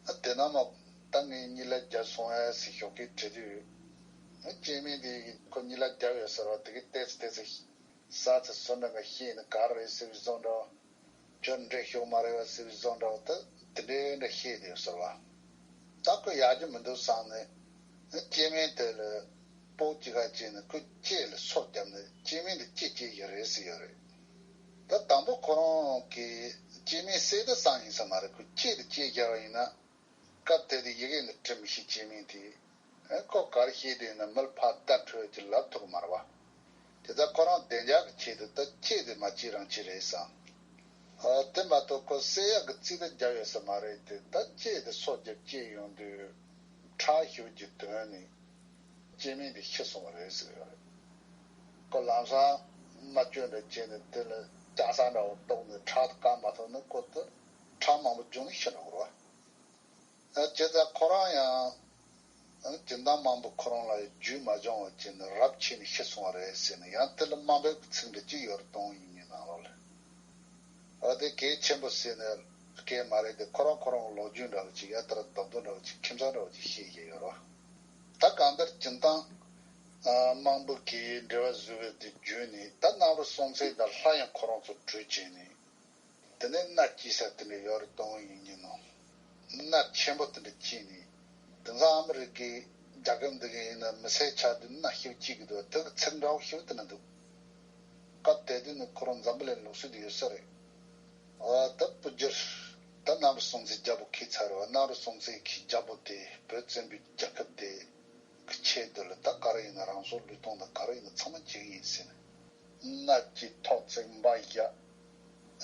ཨ། དེ་ནང་མོ་ད་ངས་གཉིད་ལས་རྒྱབ་སོང་ཨེ་ཟེར་ཞོགས་ཀས་དྲི་དུས། སྐྱེ་དམན་དེ་ཁོ་གཉིད་ལས་རྒྱབ་ཡོད་ཟེར་བ་དེ་གི་ཏོག་ཙམ་ཏོག་ཙམ་ཟ་ཚེ་སུ་འདྲ་ག་ཤེས་ནས་ག་རེ་ཟེར་བའི་བཟོ་འདྲ། ཁྱོད་འདྲེ་ཤོག་མ་རེད་བ་ཟེར་བའི་བཟོ་འདྲ་བ་ད་དེ་འདྲའི་འདྲ་ཤེས་དེ་ཟེར་བ། ད་ཁོ་ཡག་རྒྱུ་མི་འདུག་བསམ་ནས། སྐྱེ་དམན་དེ་ལ་སྤོག་ཅིག་ག་བྱས་ནས་ཁོའི་ལྕེ་ལ་སོ་བརྒྱབ་ནས་སྐྱེ་དམན་དེ་ལྕེ་སྐྱེས་ཡོད་རེད་ཟེར་ཡོད་རེད། ད་དང་པོ་ཁོ་རང་གིས་སྐྱེ་དམན་བསད་ད་བསམ་ཡིན་ས་མ་རེད། ཁོའི་ལྕེ་ལ་སྐྱེས་བརྒྱབ་པ་ཡིན་ན། སྐབས་དེ་དུས་ཡི་གེ་ནི་འབྲི་མི་ཤེས་སྐྱེ་དམན་དེ། ཨེ་ཁོ་ག་རེ་བཤད་དེ་ཡིན་ན་མི་ལ་ཕར་བརྡ་འཕྲོད་ཀྱི་ལབ་ཐུབ་མ་རེད་བ། དེ་ལྟར་ཁོ་རང་བདེ་འཇགས་ཀྱི་ཆེད་དུ་ད་ལྕེ་དེ་མ་བཅད་རང་བཅད་རེད་བསམ། ཨ་དེ་མ་གཏོགས་ཁོ་བསད་ཡག་གི་རྩིས་ད་རྒྱབ་ཡོད་ས་མ་རེད་དེ། ད་ལྕེ་དེ་སོ་བརྒྱབ་བཅད་ཡོང་དུས་ཁྲག་ཤུགས་ཀྱིས་དོན་ནས་སྐྱེ་དམན་དེ་ཤི་སོང་བ་རེད་ཟེར་ཡོད་རེད། ཁོ་ལམ་སང་མ་བཅོས་འདྲ་བྱས་ནས་དེ་ལ་ལྕགས་ཟངས་འདྲ་བོ་གཏུགས་ནས་ཁྲག་དེ་བཀག་མ་ཐུབ་ན་ཁོ་ད་ཁྲག་མང་པོ་བྱུང་ནས་ཤི་འགྲོ་གི་རེད་བ། ཨ་བྱས་ཙང་ཁོ་རང་ཡང་། ཨ་སྦྱིན་བདག་མང་པོ་ཁོ་རང་ལ་རྒྱུས་མ་སྦྱོང་བ་བྱས་ནས་རབས་ཆད་ནས་ཤི་སོང་བ་རེད་ཟེར་ནས་ཡང་དེ་ལ་དམའ་འབེབས་ཀྱི་ཚིག་འདྲ་གཅིག་ཡོད་རེད་སྟོང་ཡིན་གཉིས་ནང་ལོགས་ལ། ཨ་དེ་གལ་ཆེན་པོ་ཟེར་ནས་སྐད་མ་རེད་དེ། ཁོ་རང་ཁོ་རང་གི་ལོ་རྒྱུས་འདྲ་བོ་ཅིག་ཡ་ལྟར་རྡོག་རྡོག་འདྲ་བོ་ཅིག་ཁྱིམ་ཚང་འདྲ་བོ་ཅིག་བཤད་ཀྱི་ཡོད་རེད་བ། ད་གང་ལྟར་སྦྱིན་བདག་ཨ་དམངས་བུ་གིས་འབྲེལ་བ་བཟོས་པའི་དེ་བརྒྱུད་ནས་ད་རྣམ་རོལ་སྲོང་བཙན་དང་སླར་ཡང་ཁོ་རང་ཚོ་གྲོས་བྱས་ནས། དེ་ནས་མནའ་སྐྱེལ་ས་དེ་འདྲ་ཡོད་རེད་སྟོང་ཡིན་གཉིས་ནང་། མནའ་ཆེན་པོ་དེ་འདྲ་སྐྱེལ་ནས། དེང་སང་ཨ་མི་རི་ཀའི་རྒྱལ་ཁབ་འདི་ག་ཡིན་ན་མི་སེར་ཆགས་དུས་མནའ་ཞིབ་སྐྱེལ་གི་འདུག་དེ་གི་ཚིག་འདྲ་བོ་ཞིབ་དེ་འདྲ་འདུག་སྐབས་དེ་དུས་ནི་ཁོ་རང་འཛམ་བུ་གླིང་ལུགས་སྲོལ་དུ་ཡོད་ས་རེད། ཨ་ད་སྤུ་རྒྱལ། ད་རྣམ་རོལ་སྲོང་བཙན་རྒྱལ་པོ་ཁྱད་མཚར་བ། རྣམ་རོལ་སྲོང་བཙན་གྱི་རྒྱལ་པོ་དེ་བོད་བཙན་པོའི་རྒྱལ་ཁབ་དེ་གི་ཆེད་དུ་ལ་ད་ག་རེ་ཡིན་ན་རང་སྲོག་བློས་གཏོང་དང་ག་རེ་ཡིན་ན་ཚང་མ་བྱེད་ཀྱི་ཡིན་ཟེར་ནས། མནའ་སྐྱེལ་ཐོག་བརྩེགས་འབའ་བཞག་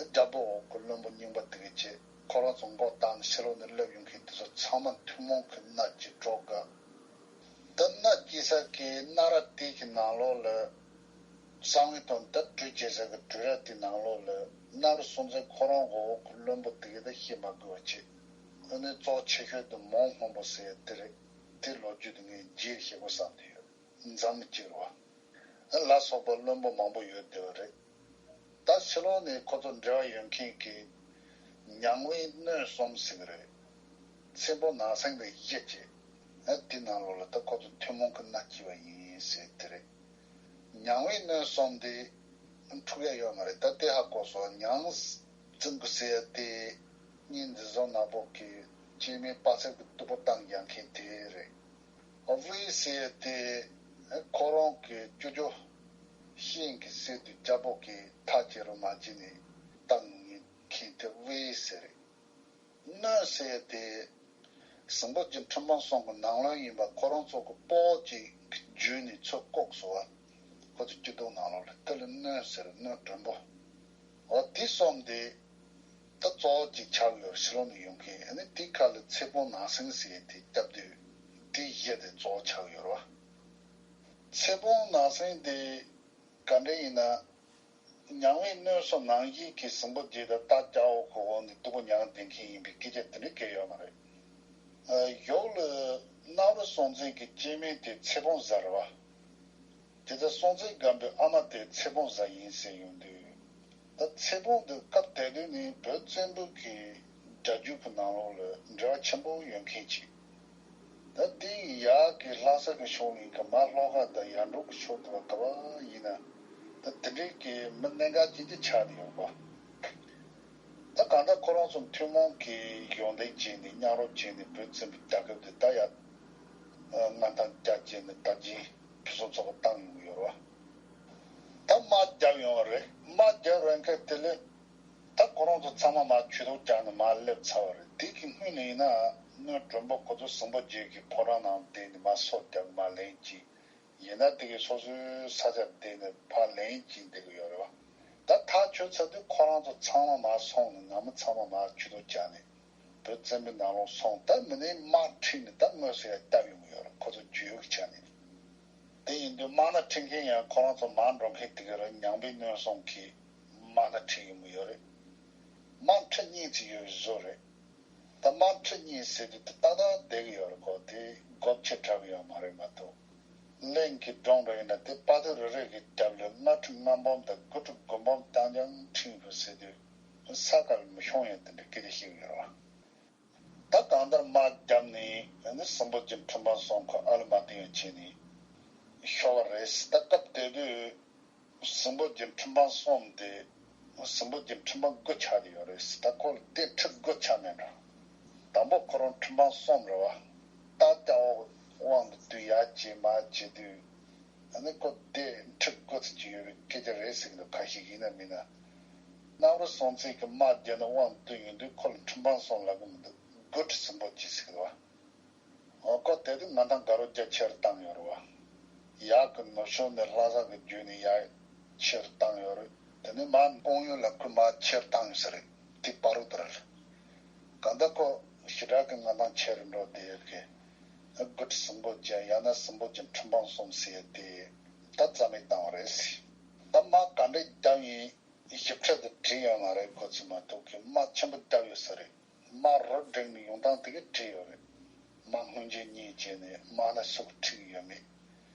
རྒྱལ་པོ་འོག་གི་བློན་པོ་རྙིང་པ་དེ་གི་ཆེད་ཁོ་རང་ཚོ་མགོ་བཏགས་ནས་ཕྱི་ལོགས་ནས་སླེབས་ཡོང་མཁན་དེ་ཚོ་ཚང་མ་ཐུན་མོང་གི་མནའ་སྐྱེལ་གྲོགས་དགའ། ད་མནའ་སྐྱེལ་ས་གི་མནའ་ར་དེ་གི་ནང་ལོགས་ལ། གསང་བའི་དོན་དག་གྲོས་བྱེད་ས་གི་གྲོས་ར་དེ་ནང་ལོགས་ལ་རྣམ་རོལ་སྲོང་བཙན་ཁོ་རང་གི་འོག་གི་བློན་པོ་དེ་གི་ད་བཤད་མ་དགོས་པ་བྱེད། ཨ་ནི་གཙོ་ཆེ་ཤོས་དེ་མོང་སྔོན་པོ་ཟེར་ཡ་དེ་རེད། དེ་ལོ་རྒྱུས་དེ་ངས་རྗེས་ཤེས་པོ་བསམ་དུ་ཡོད། འཛམ་གཅིག་རུ་བ། ལ་སོགས་པ་བློན་པོ་མང་པོ་ཡོད་བསྡད་པ་རེད། ད་ཕྱི་ལོགས་ནས་ཁོ་ཚོ་འབྲེལ་བ་ཡོད་མཁན་གྱི་ཉང་བན་སྣོད་གསུམ་ཟེར་གི་རེད། ཚེ་འབོ་ནང་སེང་དང་བཞི་བྱས། ཨ་དེ་ནང་ལོགས་ལ་ད་ཁོ་ཚོ་ཐུན་མོང་གི་མནའ་སྐྱེལ་བ་ཡིན་ཟེར་དེ་རེད། ཉང་བན་སྣོད་གསུམ་དེ་འཁྲུག་ཡ་ཡོད་མ་རེད། ད་དེ་ཧ་གོ་སོང་། ཉང་བཙན་པོ་ཟེར་ཡ་དེ་གཉིས་འདི་ཚོ་ནག་པོ་གི་སྐྱེས་དམན་དཔའ་རྩལ་གྱི་སྟུག་པོ་བཏང་རྒྱག་མཁན་དེ་རེད། ཨ་བན་ཟེར་ཡ་དེ་ཁོ་རང་གི་ཅོ་ཅོ་ཤིང་གི་གསེབ་དུ་རྒྱལ་པོ་གི་ཐག་བཅད་རུ་མ་བཅད་ནས་བཏང་མཁན་དེ་བན་ཟེར་རེད། སྣོད་ཟེར་ཡ་དེ། ཟིང་པོ་རྗེ་འཕྲིན་ཕུང་གསུམ་གྱི་ནང་ལོགས་ཡིན་པ་ཁོ་རང་ཚོ་གི་སྤོ་ཅིག་གི་བརྒྱུད་ནས་ཚུར་བཀོག་སོང་བ། ཁོ་ཚོ་སྐྱིད་སྡུག་ནང་ལོགས་ལ་དེ་ལ་སྣོད་ཟེར། སྣོད་མགྲོན་པོ། འོ་དེ་གསུམ་དེ། ད་གཙོ་བོ་གཅིག་ཆགས་ཡོད། ཕྱི་ལོགས་ནས་ཡོང་མཁན། ཨ་ནི་དེ་ཁ་ལ་ཚེ་སྤོང་ནང་སེང་ཟེར་ཡ་དེ་སྐྱབས་དུས་དེ་བཞི་དེ་གཙོ་བོ་ཆགས་ཡོད་རེད་བ། ཚེ་སྤོང་ནང་སེང་དེ་ག་འདྲ་ཡིན་ན། ཉང་བན་སྣོད་གསུམ་ནང་བཞིན་གྱི་ཟིང་པོ་རྗེ་དང་སྟག་སྐྱ་བོ་ཁོ་བོ་ནི་སྡུག་པོ་མྱངས་བསྡད་མཁན་ཡིན་པའི་སྐད་ཆ་དེ་འདྲ་སྐད་ཡོད་མ་རེད། ཨ་གཞུག་ལ་གནམ་རི་སྲོང་བཙན་གྱི་སྐྱེས་དམན་དེ་ཚེ་སྤོང་བཟའ་རེད་བ། དེ་ལྟར་སྲོང་བཙན་སྒམ་པོའི་ཨ་མ་དེ་ཚེ་སྤོང་བཟའ་ཡིན་ཟེར་ཡོང་དུས། ད་ཚེ་སྤོང་དེ་སྐབས་དེ་དུས་ནི་བོད་བཙན་པོ་གི་རྒྱལ་རྒྱུད་ཀྱི་ནང་ལོགས་ལ་འབྲེལ་བ་ཆེན་པོ་ཡོད་མཁན་ཅིག་ད་དེ་ཡི་ཡག་གི་ལྷ་ས་གི་ཕྱོགས་ཡིན་གི། མ་ལྷོ་ཁ་དང་ཡར་འབྲོག་གི་ཕྱོགས་དུ་བ་ག་བ་ཡིན་ན། ད་དེ་འདྲའི་གི་མི་གནད་འགག་ཅན་ཅིག་ཆགས་ནས་ཡོད་པ། ད་གང་ལྟར་ཁོ་རང་ཚོ་ཐུན་མོང་གི་གཞུང་འབྲེལ་བྱས་ནས་མཉམ་རོགས་བྱས་ནས་བོད་བཙན་པོའི་རྒྱལ་ཁབ་དེ་ད་ཡར་མངའ་ཐང་རྒྱ་བསྐྱེད་ནས་དར་རྒྱས་ཕུན་སུམ་ཚོགས་པ་བཏང་ཡོང་གི་ཡོད་རེད་བ། ད་དམག་རྒྱབ་ཡོང་བ་རེད། དམག་རྒྱབ་རན་ཁ་དེ་ལས། ད་ཁོ་རང་ཚོ་ཚང་མ་མར་ཆུ་ཐོག་བཅག་ནས་མར་སླེབས་ཚར་བ་རེད། དེ་གི་སྔོན་ནས་ཡིན་ན་སྣོད་མགྲོན་པོ་ཁོ་ཚོ་ཟིང་པོ་རྗེ་གི་ཕོ་བྲང་ནང་བསྡད་ནས་མར་སོ་བརྒྱབ་མར་ལེན་གྱིས། ཡིན་ན་དེ་གི་སོ་སོའི་ས་ཆར་བསྡད་ནས་ཕར་ལེན་གྱིས་བསྡད་གི་ཡོད་རེད་བ། ད་ཐག་ཆོད་ཚར་དུས་ཁོ་རང་ཚོ་ཚང་མ་མར་སོང་ནས་ནང་མི་ཚང་མ་མར་ཆུ་ཐོག་བཅག་ནས་བོད་བཙན་པོའི་ནང་ལོགས་སོང་། ད་མི་ནི་དམག་ཁྲིད་ནས་ད་དངོས་སུ་ཡར་བསྐྱབས་ཡོང་གི་ཡོད་རེད། ཁོ་ཚོ་རྒྱུས་ཡོད་ཀྱི་ཆ་ནས། དེ་ཡིན་དུས་དམག་སྣ་ཁྲིད་མཁན་ཡང་ཁོ་རང་ཚོ་མར་འགྲོ་མཁན་དེ་ག་རང་ཉང་བན་སྣོད་གསུམ་གྱི་དམག་སྣ་ཁྲིད་ཡོང་གི་ཡོད་རེད། དམག་ཁྲིད་གཉིས་ཅིག་ཡོད་བཟོ་རེད། ད་དམག་ཁྲིད་གཉིས་ཟེར་དུས་དེ་ཏག་ཏག་བསྡད་ཀྱི་ཡོད་རེད། ཁོ་དེ་སྒོ་ཕྱེ་དྲགས་ཀྱི་ཡོད་མ་རེད་མ་གཏོགས། གླིང་གི་སྒྲུང་འདྲ་ཡིན་ན་དེ་དཔའ་ཐུལ་རེ་རེ་གི་རྒྱབ་ལ་ལྔ་ཁྲི་ལྔ་འབུམ་དང་དགུ་ཁྲི་དགུ་འབུམ་རྐྱང་རྐྱང་ཁྲིད་ཡོད་ཟེར་དུས་ས་ག་ལ་མི་ཤོང་ཡང་དེ་འདྲ་སྐད་ཆ་བཤད་ཀྱི་ཡོད་རེད་བ། ད་གང་ལྟར་དམག་བརྒྱབ་ནས་ཨ་ནི་ཟིང་པོ་རྗེ་འཕྲིན་ཕུང་གསུམ་ཁོ་ཨ་ལ་མ་བསྟན་ཡང་བྱས་ནས་ཤོར་བ་རེད། ད་སྐབས་དེ་དུས་ཟིང་པོ་རྗེ་འཕྲིན་ཕུང་གསུམ་དེ་ཟིང་པོ་རྗེ་འཕྲིན་ཕུང་དགུ་ཆགས་བསྡད་ཡོད་རེད། ད་ཁོ་ལ་དེ་ཁྲི་དགུ་ཆགས་མེད་འགྲོ། དང་པོ་ཁོ་རང་འཕྲིན་ཕུང་གསུམ་རེད་བ། སྟག་སྐྱ་བོ་དབང་དུ་བསྡུས་ཡག་བྱས་མ་བྱེད་དུས། ཨ་ནི་ཁོ་དེ་ཁྲི་དགུ་ཙམ་ཅིག་ཡོད་པའི་སྐད་ཆ་རེད་ཟེར་གི་འདུག་ཁ་ཤས་ཀྱིས། ཡིན་ན་མིན་ན། གནམ་རི་སྲོང་བཙན་གྱི་དམག་བརྒྱབ་ནས་དབང་བསྡུས་ཡོང་དུས་ཁོ་ལ་འཕྲིན་ཕུང་གསུམ་ལབ་གི་མི་འདུག་དགུ་ཁྲི་ཟིང་པོ་རྗེ་ཟེར་གི་འདུག་བ། འོ་ཁོ་དེ་དུས་མངའ་ཐང་དགའ་རབ་རྒྱ་ཆེར་བཏང་ཡོད་རེད་བ། ཡག་གི་ནུབ་ཕྱོགས་ནས་ལྷ་ས་གི་བརྒྱུད་ནས་ཡར་ཆེར་བཏང་ཡོད་རེད། དེ་ནས་མར་ཀོང་ཡུལ་ལ་ཁོས་མར་ཆེར་བཏང་ཡོད་ས་རེད། དེ་བར་དུ་རེད། གང་ལྟར་ཁོ་ཞེ་དྲག་གི་མངའ་ཐང་ཆེ་རུ་འགྲོ་བསྡད་ཡོད་གི། དགུ་ཁྲི་ཟིང་པོ་རྗེ་ཡང་ན་ཟིང་པོ་རྗེ་འཕྲིན་ཕུང་གསུམ་ཟེར་ཡ་དེ་ད་རྩ་མེད་བཏང་བ་རེད། ད་དམག་ག་འདྲ་བརྒྱབ་ཡིན་ཞིབ་ཕྲ་དུ་བྲིས་ཡོད་མ་རེད། ཁོ་ཚོས་མ་གཏོགས་གི་དམག་ཆེན་པོ་བརྒྱབ་ཡོད་ས་རེད། དམག་རུ་བསྒྲིགས་ནས་ཡོང་སྟངས་དེ་ག་བྲིས་ཡོད་རེད། དམག་སྔོན་རྗེས་གཉིས་བྱས་ནས་དམག་སྣ་སུ་གིས་ཁྲིད་ཀྱི་ཡོད་མེད།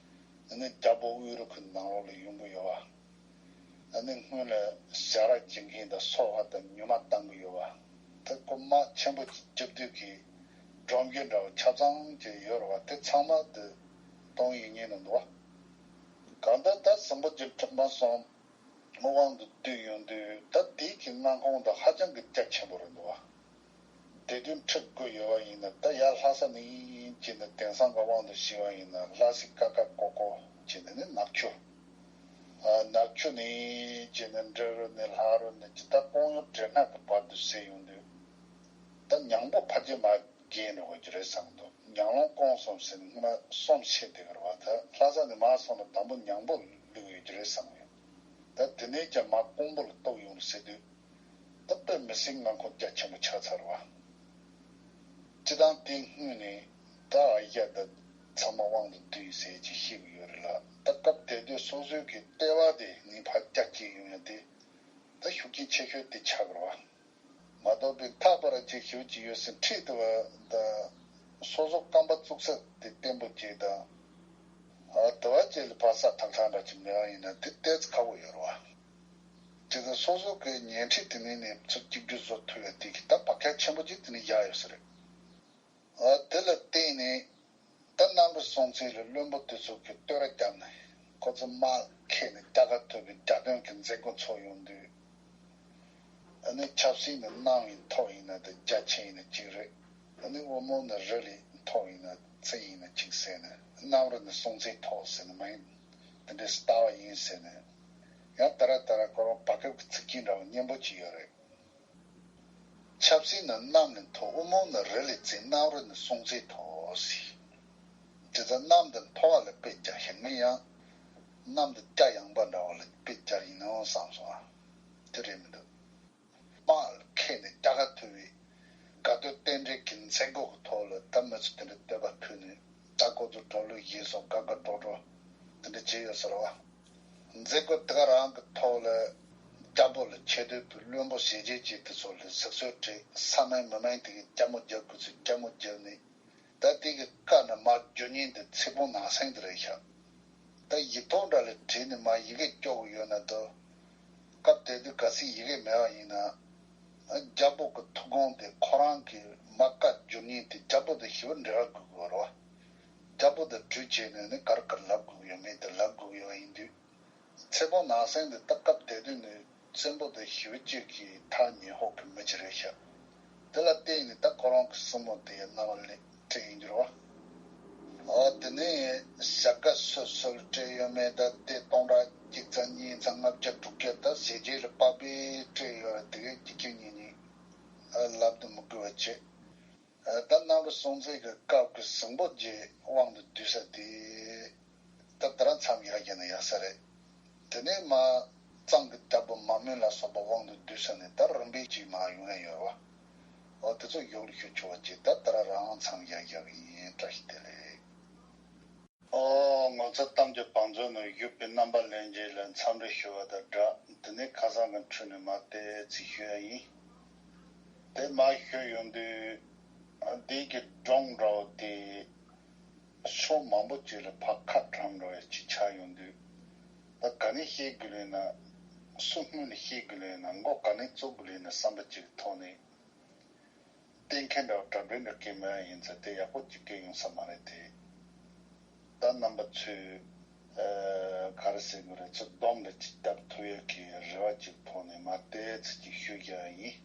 ཨ་ནི་རྒྱལ་པོ་དབུས་རུ་ཁག་ནང་ལོགས་ལ་ཡོང་གི་ཡོད་པ། ཨ་ནི་སྔོན་ལ་ཞྭ་ར་འཇིབ་མཁན་དང་སོ་པ་དང་ཉུལ་མ་བཏང་གི་ཡོད་པ། ད་ཁོ་དམག་ཆེན་པོ་ཅིག་རྒྱབ་དུས་ཀྱི་སྒྲོམ་རྒྱུ་འདྲ་བོ་ཆ་ཚང་ཅིག་ཡོད་རེད་བ། དེ་ཚང་མ་དེ་གཏོང་ཡིན་ཉེན་ནི་འདུག་བ། གང་ལྟར་ད་ཟིང་པོ་རྗེ་འཕྲིན་ཕུང་གསུམ་དབང་དུ་བསྡུས་ཡོང་དུས་ད་དེའི་གི་མངའ་ཁོངས་དེ་ཧ་ཅང་གི་རྒྱ་ཆེན་པོ་རེད་འདུག་བ། དེ་དུས་ཁྲི་དགུ་ཡོད་པ་ཡིན་ན། ད་ཡར་ལྷ་ས་ནས་ཡིན་བྱས་ནས་དེང་སང་གི་དབང་དུ་བྱས་པ་ཡིན་ན། ལྷ་སའི་ཀ་ཁ་ཀོ་ཀོ་བྱས་ནས་ནི་ནག་ཆུ། ཨ་ནག་ཆུ་ནས་བྱས་ནས་འབྲི་རུ་ནས་ལྷ་རུ་ནས་ཇི་ལྟར་ཀོང་ཡུལ་བྲེ་སྣ་གི་བར་དུ་བསྲེས་ཡོང་དུས། ད་ཉང་པོ་ཕལ་ཆེར་མར་རྒྱས་འགྲོ་གི་རེད་བསམ་འདུག་ཉང་ལོང་ཀོང་གསུམ་ཟེར་ནས་སྔོན་མ་གསུམ་བཤད་བསྡད་ཀྱི་རེད་བ། ད་ལྷ་ས་ནས་མར་སོང་ན་དང་པོ་ཉང་པོ་ལུས་ཡོད་ཀྱི་རེད་བསམ་ཡོད། ད་དེ་ནས་ཀྱང་མར་ཀོང་པོ་ལ་གཏོགས་ཡོང་ཟེར་དུས། ད་དཔེ་མི་སྲིད་མངའ་ཁོངས་རྒྱ་ཆེན་པོ་ཆགས་ཚར་བ། སྤྱི་བཏང་དེའི་སྔོན་ནས་ད་ཨ་ཡ་ད་ཚང་མ་དབང་དུ་བསྡུས་ཟེར་གྱི་བཤད་ཀྱི་ཡོད་རེད་ལ། ད་སྐབས་དེ་དུས་སོ་སོའི་གི་ལྟེ་བ་དེ་ངེས་པར་རྒྱ་བསྐྱེད་ཡོང་ཡ་དེ་ད་ཤུགས་རྐྱེན་ཆེ་ཤོས་དེ་ཆགས་ཀྱི་རེད་བ། མ་གཏོགས་པའི་ཐག་པ་ར་ཅིག་ཞུ་གི་ཡོད་ཟེར་ཁྲིད་དུ་བ་ད་ སོ་སོ་རྐང་པ་བཙུགས་ས་དེ་བརྟན་པོ་ཅིག་དང་། ཨ་དེ་བ་ཅིག་ལ་བབས་ས་ཐག་ཐག་འདྲ་ཅིག་མེད་པ་ཡིན་ན་དེ་ཏོག་ཙམ་ཁག་པོ་ཡོད་རེད་བ། དེ་ཚོ་སོ་སོ་གི་ཉལ་ཁྲི་དེ་ནས་ནས་ཚུར་གཅིག་སྒྲིལ་བཟོ་ཐུབ་ཡ་དེ་གི་ད་བག་ཆགས་ཆེན་པོ་ཅིག་དེ་ནས་བཞག་ཡོད་ས་རེད། ཨ་དེ་ལ་བརྟེན་ནས་ད་གནམ་རི་སྲོང་བཙན་ལ་བློན་པོ་དེ་ཚོ་གི་བསྟོད་ར་བརྒྱབ་ནས་ཁོ་ཚོ་དམག་འཁྱེར་ནས་རྒྱལ་ཁ་ཐོབ་པའི་རྒྱལ་དོན་གི་མཛད་སྒོ་ཚོགས་ཡོང་དུས། ཨ་ནི་ཆབ་སྲིད་ནི་གནམ་ཡིན་མཐོ་ཡིན་ན་དེ་རྒྱ་ཆེ་ཡིན་ན་གཅིག་རེད། ཨ་ནི་དབུ་མོ་ནི་རི་ལས་མཐོ་ཡིན་ན་ཚེ་ཡིན་ན་གཅིག་ཟེར་ནས་གནམ་རི་ནི་སྲོང་བཙན་མཐོ་ཟེར་ནས་མ་ཡིན། དེ་འདྲའི་ལྟ་བ་ཡིན་ཟེར་ནས། ཡང་ད་ར་ད་ར་ཁོ་རང་བར་སྐབས་ཀྱི་ཚིག་སྐྱིད་འདྲ་བ་སྙན་པོ་ཅིག་ཡོད་རེད། ཆབ་སྲིད་ནི་གནམ་ནས་མཐོ། དབུ་མོ་ནི་རི་ལས་བཙན། གནམ་རི་ནི་སྲོང་བཙན་མཐོ་ཟེར། དེ་ཚོ་གནམ་དང་མཐོ་བ་ལ་དཔེ་རྒྱག་ཤེས་ནི་ཡང་། གནམ་དང་རྒྱ་ཡངས་པ་འདྲ་བ་ལ་དཔེ་རྒྱག་ཡིན་ནའང་བསམ་སོང་ཨ། དེ་རེད་མི་འདུག་དམག་ལ་འཁྱེར་ནས་རྒྱལ་ཁ་ཐོབ་པའི་དགའ་སྟོན་རྟེན་འབྲེལ་གྱི་མཛད་སྒོ་གི་ཐོག་ལ་ད་མི་ཚོ་དེ་འདྲ་བསྟོད་པ་ཕུལ་ནས་ད་ཁོ་ཚོ་གྲོགས་ལུགས་ཡིན་སོང་དགའ་དགའ་སྤྲོ་སྤྲོ་དེ་འདྲ་བྱས་ཡོད་ཟེར་བ། མཛད་སྒོ་དེ་ག་རང་གི་ཐོག་ལ་རྒྱལ་པོ་ལ་ཆེ་བསྟོད་ཕུལ། བློན་པོ་ཞེ་ཆེ་ཅིག་དེ་ཚོ་ལ་གཟིགས་གསོལ་སྤྲད། ས་མིན་མི་མིན་དེ་གི་སྐྱ་མོ་རྒྱག་དགོས་ཚོད་སྐྱ་མོ་རྒྱག་ནས། ད་དེ་གི་བཀའ་ནི་མར་བསྒྱུར་མཁན་དེ་ཚེ་སྤོང་ནག་སེང་དེ་རེད་ཤག་ད་ཡིག་ཐོག་འདྲ་ལ་བྲིས་ནས་མར་ཡི་གེ་སྐྱོར་གི་ཡོད་ན་འདུག་སྐབས་དེ་དུས་གལ་སྲིད་ཡི་གེ་མེད་པ་ཡིན་ན། རྒྱལ་པོ་གི་ཐུགས་དགོངས་དེ་ཁོ་རང་གི་མར་བཀའ་བསྒྱུར་མཁན་དེ་རྒྱལ་པོ་དང་ཞེ་པོ་འབྲེལ་བ་དགོས་ཀྱི་ཡོད་རེད་བ། རྒྱལ་པོ་དང་གྲོས་བྱས་ནས་ནི་ག་རེ་ག་རེ་ལབ་དགོས་ཀྱི་ཡོད་མེད་དེ་ལབ་དགོས་ཀྱི་ཡོད་པ་ཡིན་དུས། ཚེ་སྤོང་ནག་སེང་དེ་ད་སྐབས་དེ་དུས་ནས་བཙན་པོ་དང་ཞེ་པོ་ཅིག་གི་ཐག་ཉེ་ཤོས་ཀྱི་མི་ཅིག་རེད་ཤག་དེ་ལ་བརྟེན་ནས་ད་ཁོ་རང་གི་སྲིང་མོ་དེ་ཡི་རྣ་བ་ལ་སྤྲད་ཡིན་གྱི་རེད་བ། ཨོ་དེ་ནས་ཞྭ་སྒ་སུ་སུ་ལ་སྤྲད་ཡོད་མེད་ད་དེ་སྟོང་ཕྲག་གཅིག་ཚེག་གཉིས་ཚེག་ལྔ་བརྒྱ་དྲུག་བརྒྱ་ད་ཞེ་ཆེ་ལ་དཔག་པའི་སྤྲད་ཡོད་རེད། དེ་གའི་གཅིག་གཅིག་གཉིས་གཉིས་ལབ་དུ་མི་དགོས་པ་བྱས། ད་གནམ་རི་སྲོང་བཙན་གྱི་སྐབས་ཀྱི་སྲིན་པོ་རྗེ་དབང་དུ་བསྡུས་ས་དེ་ད་ད་ར་མཚམས་ཡར་བཞག་ན་ཡག་ས་རེད། དེ་ནས་མར་གཙང་གི་རྒྱལ་པོ་མ་མོན་ལ་སོགས་པ་དབང་དུ་བསྡུས་ས་ནས་ད་རིམ་པས་ཅིག་མར་ཡོང་ཡ་ཡོད་རེད་བ། འོ་དེ་ཚོ་ཡོག་ལ་ཞུ་ཆོག་པ་ཅིག་ད་ད་ར་རང་མཚམས་ཡར་བཞག་གི་ཡིན། བཀྲ་ཤིས་བདེ་ལེགས། ཨོ་ང་ཚོ་གཏམ་རྒྱུད་བང་མཛོད་ནང་བཞུགས་པའི་རྣམ་པ་ལྷན་རྒྱས་ལ་འཚམས་འདྲི་ཞུ་བ་དང་སྦྲགས་དེ་ནས་ཁ་སང་གི་འཕྲོས་ནས་མར་ཏོག་ཙམ་ཞུ་ཡ་ཡིན། དེ་མར་ཞུ་ཡོང་དུས་འདི་གི་སྒྲུང་འདྲ་བོ་དེ་ཕྱོགས་མང་པོ་ཅིག་ལ་ཕར་ཁ་བཀྲམ་འགྲོ་ཡ་ཅིག་ཆགས་ཡོང་དུས། ད་ག་ནས་བཤད་དགོས་ལེ་ན། སུ་སྔོན་ནས་བཤད་དགོས་ལེ་ན། མགོ་ག་ནས་བཙུགས་དགོས་ལེ་ན་བསམ་པ་ཅིག་ཐོག་ནས། གཏན་འཁེལ་འདྲ་བ་གྲ་སྒྲིག་འདྲ་སྐྱེས་མེད་ཡིན་ཙང་དེ་ཡག་པོ་ཅིག་སྐྱེས་ཡོང་ས་མ་རེད་དེ། ད་རྣམ་པ་ཚོས་ཨ་ག་རེ་ཟེར་དགོས་རེད། ཚུར་སྡོམ་འདྲ་ཅིག་བརྒྱབ་ཐུབ་ཡ་གི་རེ་བ་ཅིག་ཐོག་ནས་མར་ཏོག་ཙམ་ཅིག་ཞུ་རྒྱུ་ཡིན།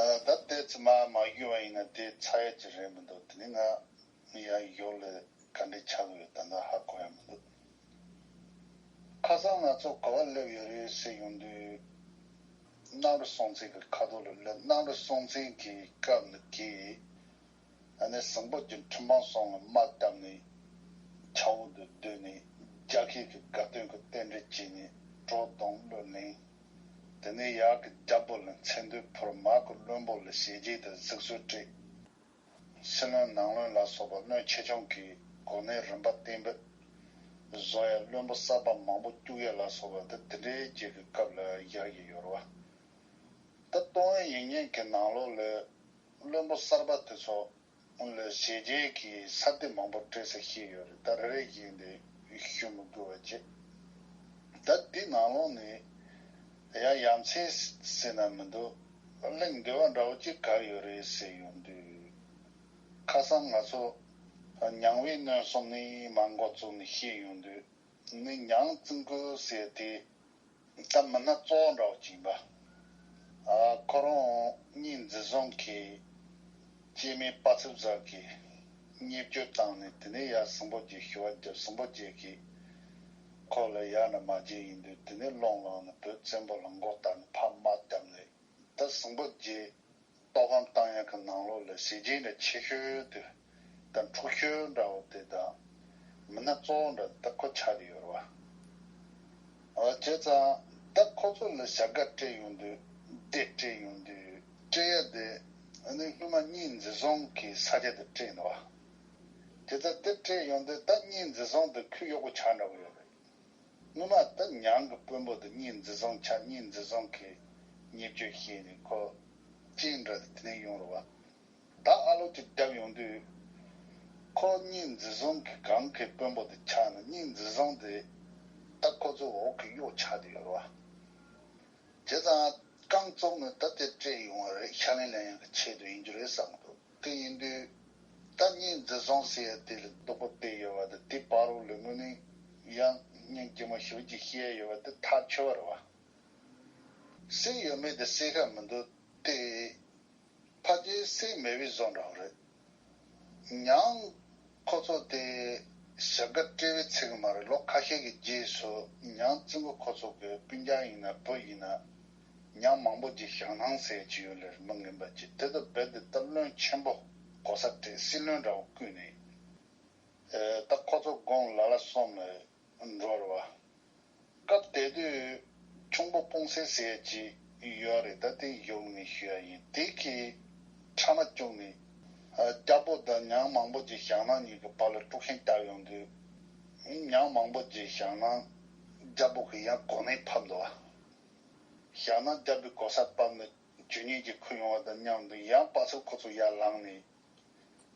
ཨ་ད་ཏོག་ཙམ་མར་མ་ཞུས་པ་ཡིན་ན་དེ་ཚར་ཡ་ཅིག་རེད་མི་འདུག་དེ་ནི་ང་ཡ་ཡོག་ལ་ག་འདྲ་ཆགས་ཡོད་ད་ལྟ་ཧ་གོ་ཡ་མི་འདུག་ཁ་སང་ང་ཚོ་ག་པར་སླེབས་ཡོད་རེད་ཟེར་ཡོང་དུས། གནམ་རི་སྲོང་བཙན་གྱི་ཁ་ཐོག་ལ་སླེབས། གནམ་རི་སྲོང་བཙན་གྱི་སྐབས་ནས་གི་ཨ་ནི་སྲིན་པོ་རྗེ་ཁྲི་འཕང་གསུམ་ལ་དམག་བཏབ་ནས་ཆབ་འོག་ཏུ་བསྡུས་ནས་རྒྱལ་ཁའི་གི་དགའ་སྟོན་གྱི་རྟེན་འབྲེལ་བྱས་ནས་བྲོ་བརྡུངས་གླུ་ལེན། དེ་ནས་ཡར་གྱི་རྒྱལ་པོ་ལ་མཚན་ཐོས་ཕུལ། མར་གྱི་བློན་པོ་ལ་ཞལ་མཇལ་དང་གཟིགས་གསོལ་སྤྲད། སྲིད་བློན་ནང་བློན་ལ་སོགས་པ་བློན་ཆེ་ཆུང་གི་གོ་གནས་རིམ་པ་གཏན་འབེབས་བཟོ་ཡ། བློན་པོ་གསར་པ་མང་པོ་བཅུག་ཡ་ལ་སོགས་པ་འདི་དེ་འདྲའི་རྗེས་ཀྱི་སྐབས་ལ་བཞག་ཡོད་ཡོད་རེད་བ། ད་ཏོང་ཧན་ཡིག་རྙིང་གི་ནང་ལོགས་ལ་བློན་པོ་གསར་པ་དེ་ཚོ་ལ་ཞལ་མཇལ་གྱི་ས་སྡེ་མང་པོ་སྤྲད་ས་བཤད་ཡོད་རེད། ད་རེ་རེ་བཞིན་དེ་ཞུ་མི་དགོས་པ་བྱས། ད་འདི་ནང་ལོགས་ནས་ཡ་ཡ་མཚན་ཟེར་ན་མི་འདུག་གླེང་འདོད་པ་འདྲ་བོ་ཅིག་ག་རེ་ཡོད་རེད་ཟེར་ཡོང་དུས། ཁ་སང་ང་ཚོ་ཉང་བན་སྣོད་གསུམ་ནས་མར་འགོ་བཙུགས་ནས་བཤད་ཡོང་དུས་ནི་ཉང་ཙིང་ཀུ་ཟེར་དེ་ད་མི་སྣ་གཙོ་བོ་འདྲ་བོ་ཅིག་ཡིན་པ། ཨ་ཁོ་རང་གཉིས་འཛིན་བཟུང་གིས་སྐྱེ་དམན་དཔའ་ཚིབ་ཟ་གིས་བརྙས་བཅོས་བཏང་ནས་དེ་ནས་ཡར་སྲིན་པོ་རྗེ་ཞུ་བ་བརྒྱབ། སྲིན་པོ་རྗེ་གིས་ཁོ་ལ་ཡར་ནས་མ་བརྗེད་ཡིན་དུས་དེ་ནས་སློང་ལངས་ནས་བོད་བཙན་པོ་ལ་མགོ་བཏགས་ནས་ཕར་དམག་བརྒྱབ་ནས། ད་སྲིན་པོ་རྗེ་ལྟོགས་ཁམས་བཏང་ཡག་གི་ནང་ལོགས་ལ་ཞལ་མཇལ་འདྲ་ཆེ་ཤོས་དེ་དང་འཁྲུག་ཤོས་འདྲ་བོ་དེ་དང་མི་སྣ་གཙོ་བོ་འདྲ་ད་ཁོ་ཆགས་ཏེ་ཡོད་རེད་བ། ཨ་བྱས་ཙང་ད་ཁོ་ཚོ་ལ་ཞྭ་སྒ་སྤྲད་ཡོང་དུས་སྡེ་སྤྲད་ཡོང་དུས་སྤྲད་ཡ་དེ་ཨ་ནི་སྔོན་མ་གཉིས་འཛིན་བཟུང་གི་ས་ཆ་དེ་སྤྲད་འདུག་བ། དེ་ལྟར་དེ་སྤྲད་ཡོང་དུས་ད་གཉིས་འཛིན་བཟུང་དེ་ཁོའི་གཡོག་པོ་ཆགས་འདྲ་བོ་ཡོད་རེད། སྔོན་མ་ད་ཉང་གི་དཔོན་པོ་དེ་གཉིས་འཛིན་བཟུང་ཆགས། གཉིས་འཛིན་བཟུང་གིས་བརྙས་བཅོས་བྱས་ནས་ཁོ་ཅི་འདྲ་དེ་ནས་ཡོང་རེད་བ། ད་ཨ་ལོ་ཅིག་བརྒྱབ་ཡོང་དུས། ཁོ་གཉིད་འཛིན་བཟུང་གི་གང་གི་དཔོན་པོ་དེ་ཆགས་ནས་གཉིད་འཛིན་བཟུང་དེ་ད་ཁོ་ཚོ་འོག་གི་གཡོག་ཆགས་བསྡད་ཡོད་རེད་བ། བྱས་ཙང་རྐང་བཙུགས་ནས་ད་དེ་སྤྲད་ཡོང་བ་རེད། ཤ་ལན་ལེན་ཡག་གི་ཆེད་དུ་ཡིན་རྒྱུ་རེད་བསམ་གི་འདུག་དེ་ཡིན་དུས་ད་གཉིད་འཛིན་བཟུང་ཟེར་ཡ་དེ་ལ་རྡོག་པ་གཏད་ཡོད་པ་དང་དེ་བར་རོ་ལ་དངོས་གནས་ཡང་སྙིང་རྗེ་མོ་ཞེ་པོ་ཅིག་བཤད་ཡོད་པ་དེ་ཐག་ཆོད་པ་རེད་བ། སྲིད་ཡོད་མེད་དེ་སྲིད་ཁ་མི་འདུག་སྟེ། ཕལ་ཆེར་སྲིད་མེད་པའི་བཟོ་འདྲ་བོ་རེད། མྱང་ཁོ་ཚོ་དེ་ཞབས་ཀ་སྤྲད་པའི་ཚིག་མ་རེད། ལོ་ཁ་ཤས་ཀྱི་རྗེས་སུ་མྱང་ཙིང་གུ་ཁོ་ཚོ་གི་སྤུན་ཀྱག་ཡིན་ན་བུ་ཡིན་ན་མྱང་མང་པོ་ཅིག་བཞག་གནང་ཟེར་གྱི་ཡོད་ལེ། མི་ངན་པ་ཅིག་དེ་ཚོ་རྦད་དེ་ད་བློན་ཆེན་པོ་གོ་ས་སྤྲད། སྲིད་བློན་འདྲ་བོ་བསྐོས་ནས་ད་ཁོ་ཚོ་དགོང་ལ་ལ་གསུམ་ལ་འགྲོ་རེད་བ། སྐབས་དེ་དུས་ཁྱུང་པོ་སྤུངས་སེ་ཟེར་གྱི་ཡོད་རེད། ད་དེ་ཡོང་ནས་ཞུ་ཡ་ཡིན། དེ་གི་ཕྲ་མ་བཅུག་ནས་རྒྱལ་པོ་དང་མྱང་མང་པོ་ཅིག་བཞག་ན་གཉིས་ཀྱི་བར་ལ་དཀྲུག་ཤིང་བཏབ་ཡོང་དུས། མྱང་མང་པོ་ཅིག་བཞག་ན་རྒྱལ་པོ་གི་ཡང་གོ་གནས་ཕབ་འདུག་བ། བཞག་ན་རྒྱལ་པོའི་གོ་ས་ཕབ་ནས་ཇུས་ཉེས་ཀྱི་ཁུར་ཡོང་བ་དང་མཉམ་དུ་ཡང་པ་སེ་ཁོ་ཚོ་ཡར་ལངས་ནས།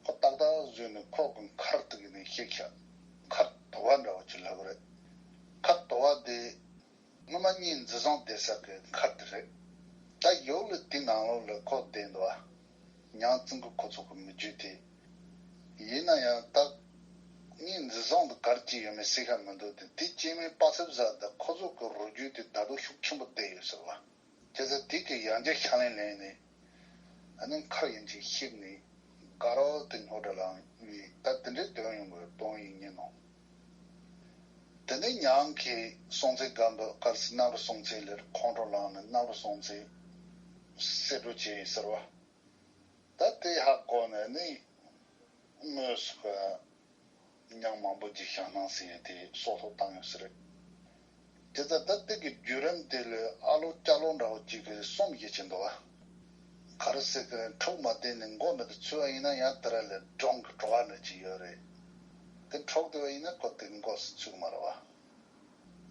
ཁོ་ཏག་ཏག་བཟོས་ནས་ཁོག་གི་མཁར་དེ་གི་ནས་བཤིག་ཤག་མཁར་དོ་བ་འདྲ་བོ་ཅིག་ལབ་གི་རེད། མཁར་དོ་བ་དེ་སྔོན་མ་གཉིད་འཛིན་བཟུང་བསྡད་ས་གི་མཁར་དེ་རེད། ད་ཡོག་ལི་དེ་ནང་ལོགས་ལ་ཁོ་བསྡད་འདུག་བ། མྱང་ཙིང་གུ་ཁོ་ཚོ་གི་མི་རྒྱུད་དེ། ཡིན་ན་ཡང་ད་གཉིད་འཛིན་བཟུང་དུ་གར་གྱི་ཡོད་མེད་སྲིད་ཁ་མི་འདུག་སྟེ། དེ་སྐྱེས་མའི་པ་སེབ་ཟ་ད་ཁོ་ཚོ་གི་རུ་རྒྱུད་དེ་ད་དུང་ཤུགས་ཆེན་པོ་བསྡད་ཡོད་ཟེར་བ། བྱས་ཙང་དེ་གི་ཡང་བསྐྱར་ཤ་ལན་ལེན་ནས། ཨ་ནི་མཁར་ཡིན་ཅིག་བཤིག་ནས་དགའ་རབ་ཏུ་ཉོ་འདྲ་ལངས་ནས་ད་དེ་འདྲའི་དོན་ཡོང་དགོས་དོན་ཡིན་ཉེ་ནོ། དེ་ནས་མྱང་གི་སྲོང་བཙན་སྒམ་པོ་གར་སི་སྣང་རུ་སྲོང་བཙན་ལེར་ཁོང་ཁྲོ་ལངས་ནས་སྣང་རུ་སྲོང་བཙན་གསེད་འགྲོ་བྱས་ཟེར་བ། ད་དེ་ཧ་གོ་ནས་ནི་དངོས་སུ་མྱང་མང་པོ་ཅིག་བཞག་གནང་ཟེར་ཡས་དེ་སྲོག་ཐོག་བཏང་ཡོད་ས་རེད། དེ་ལྟར་ད་ལྟ་གི་བརྒྱུད་རིམ་དེ་ལས་ཨ་ལོ་ཅ་ལོ་འདྲ་བོ་གཅིག་གིས་གསུམ་བཞི་བྱེད་འདུག་བ། ག་རེ་ཟེར་གི་རེད། འཁྲུག་མ་བསྡད་ནས་མགོ་མེད་དུ་ཚུད་པ་ཡིན་ན་ཡང་དེ་ར་ལས་འབྲོང་གི་བྲོ་བ་འདྲ་ཅིག་ཡོད་རེད། དེ་འཁྲུག་བསྡད་པ་ཡིན་ན་ཁོ་དེ་མགོ་སུ་ཚུད་མ་རེད་བ།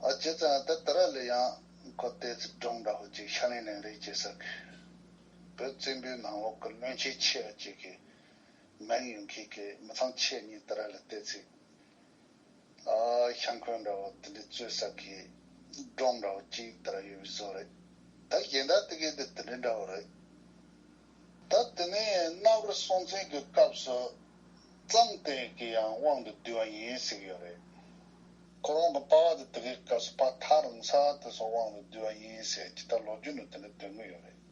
ཨ་བྱས་ཙང་ད་དེ་ར་ལས་ཡང་ཁོ་དེ་ཚོ་འབྲོང་འདྲ་བོ་ཅིག་ཤ་ལན་ལན་རེད་ཅེས་ཟེར་གི། བོད་བཙན་པོའི་ནང་ལོགས་ཀྱི་བློན་ཆེན་ཆེ་བ་ཅིག་གི་མིང་ཡོད་མཁན་གྱི་མི་ཚང་ཆེ་གཉིས་དེ་ར་ལ་བལྟས་ཚེ། ཨ་ཤང་ཁོན་འདྲ་བོ་དེ་འདྲའི་རྩོད་ས་གི་སྒྲོམ་འདྲ་བོ་གཅིག་དེ་ར་ཡོད་པའི་བཟོ་རེད། ད་གཞན་དག་དེ་གའི་དེ་དེ་འདྲའི་འདྲ་བོ་རེད། ད་དེ་ནས་རྣམ་པར་སྲོང་བཙན་གྱི་སྐབས་སུ་གཙང་བསྟན་གྱི་ཡང་དབང་དུ་བསྡུས་པ་ཡིན་ཟེར་གྱི་ཡོད་རེད། ཁོ་རང་གི་པ་ཕ་དེ་དེ་གའི་སྐབས་སུ་ཕ་ཐག་རིང་ས་དེ་ཚོ་དབང་དུ་བསྡུས་པ་ཡིན་ཟེར་ཇི་ལྟར་ལོ་རྒྱུས་ནང་དེ་འདྲ་འདོན་གྱི་ཡོད་རེད།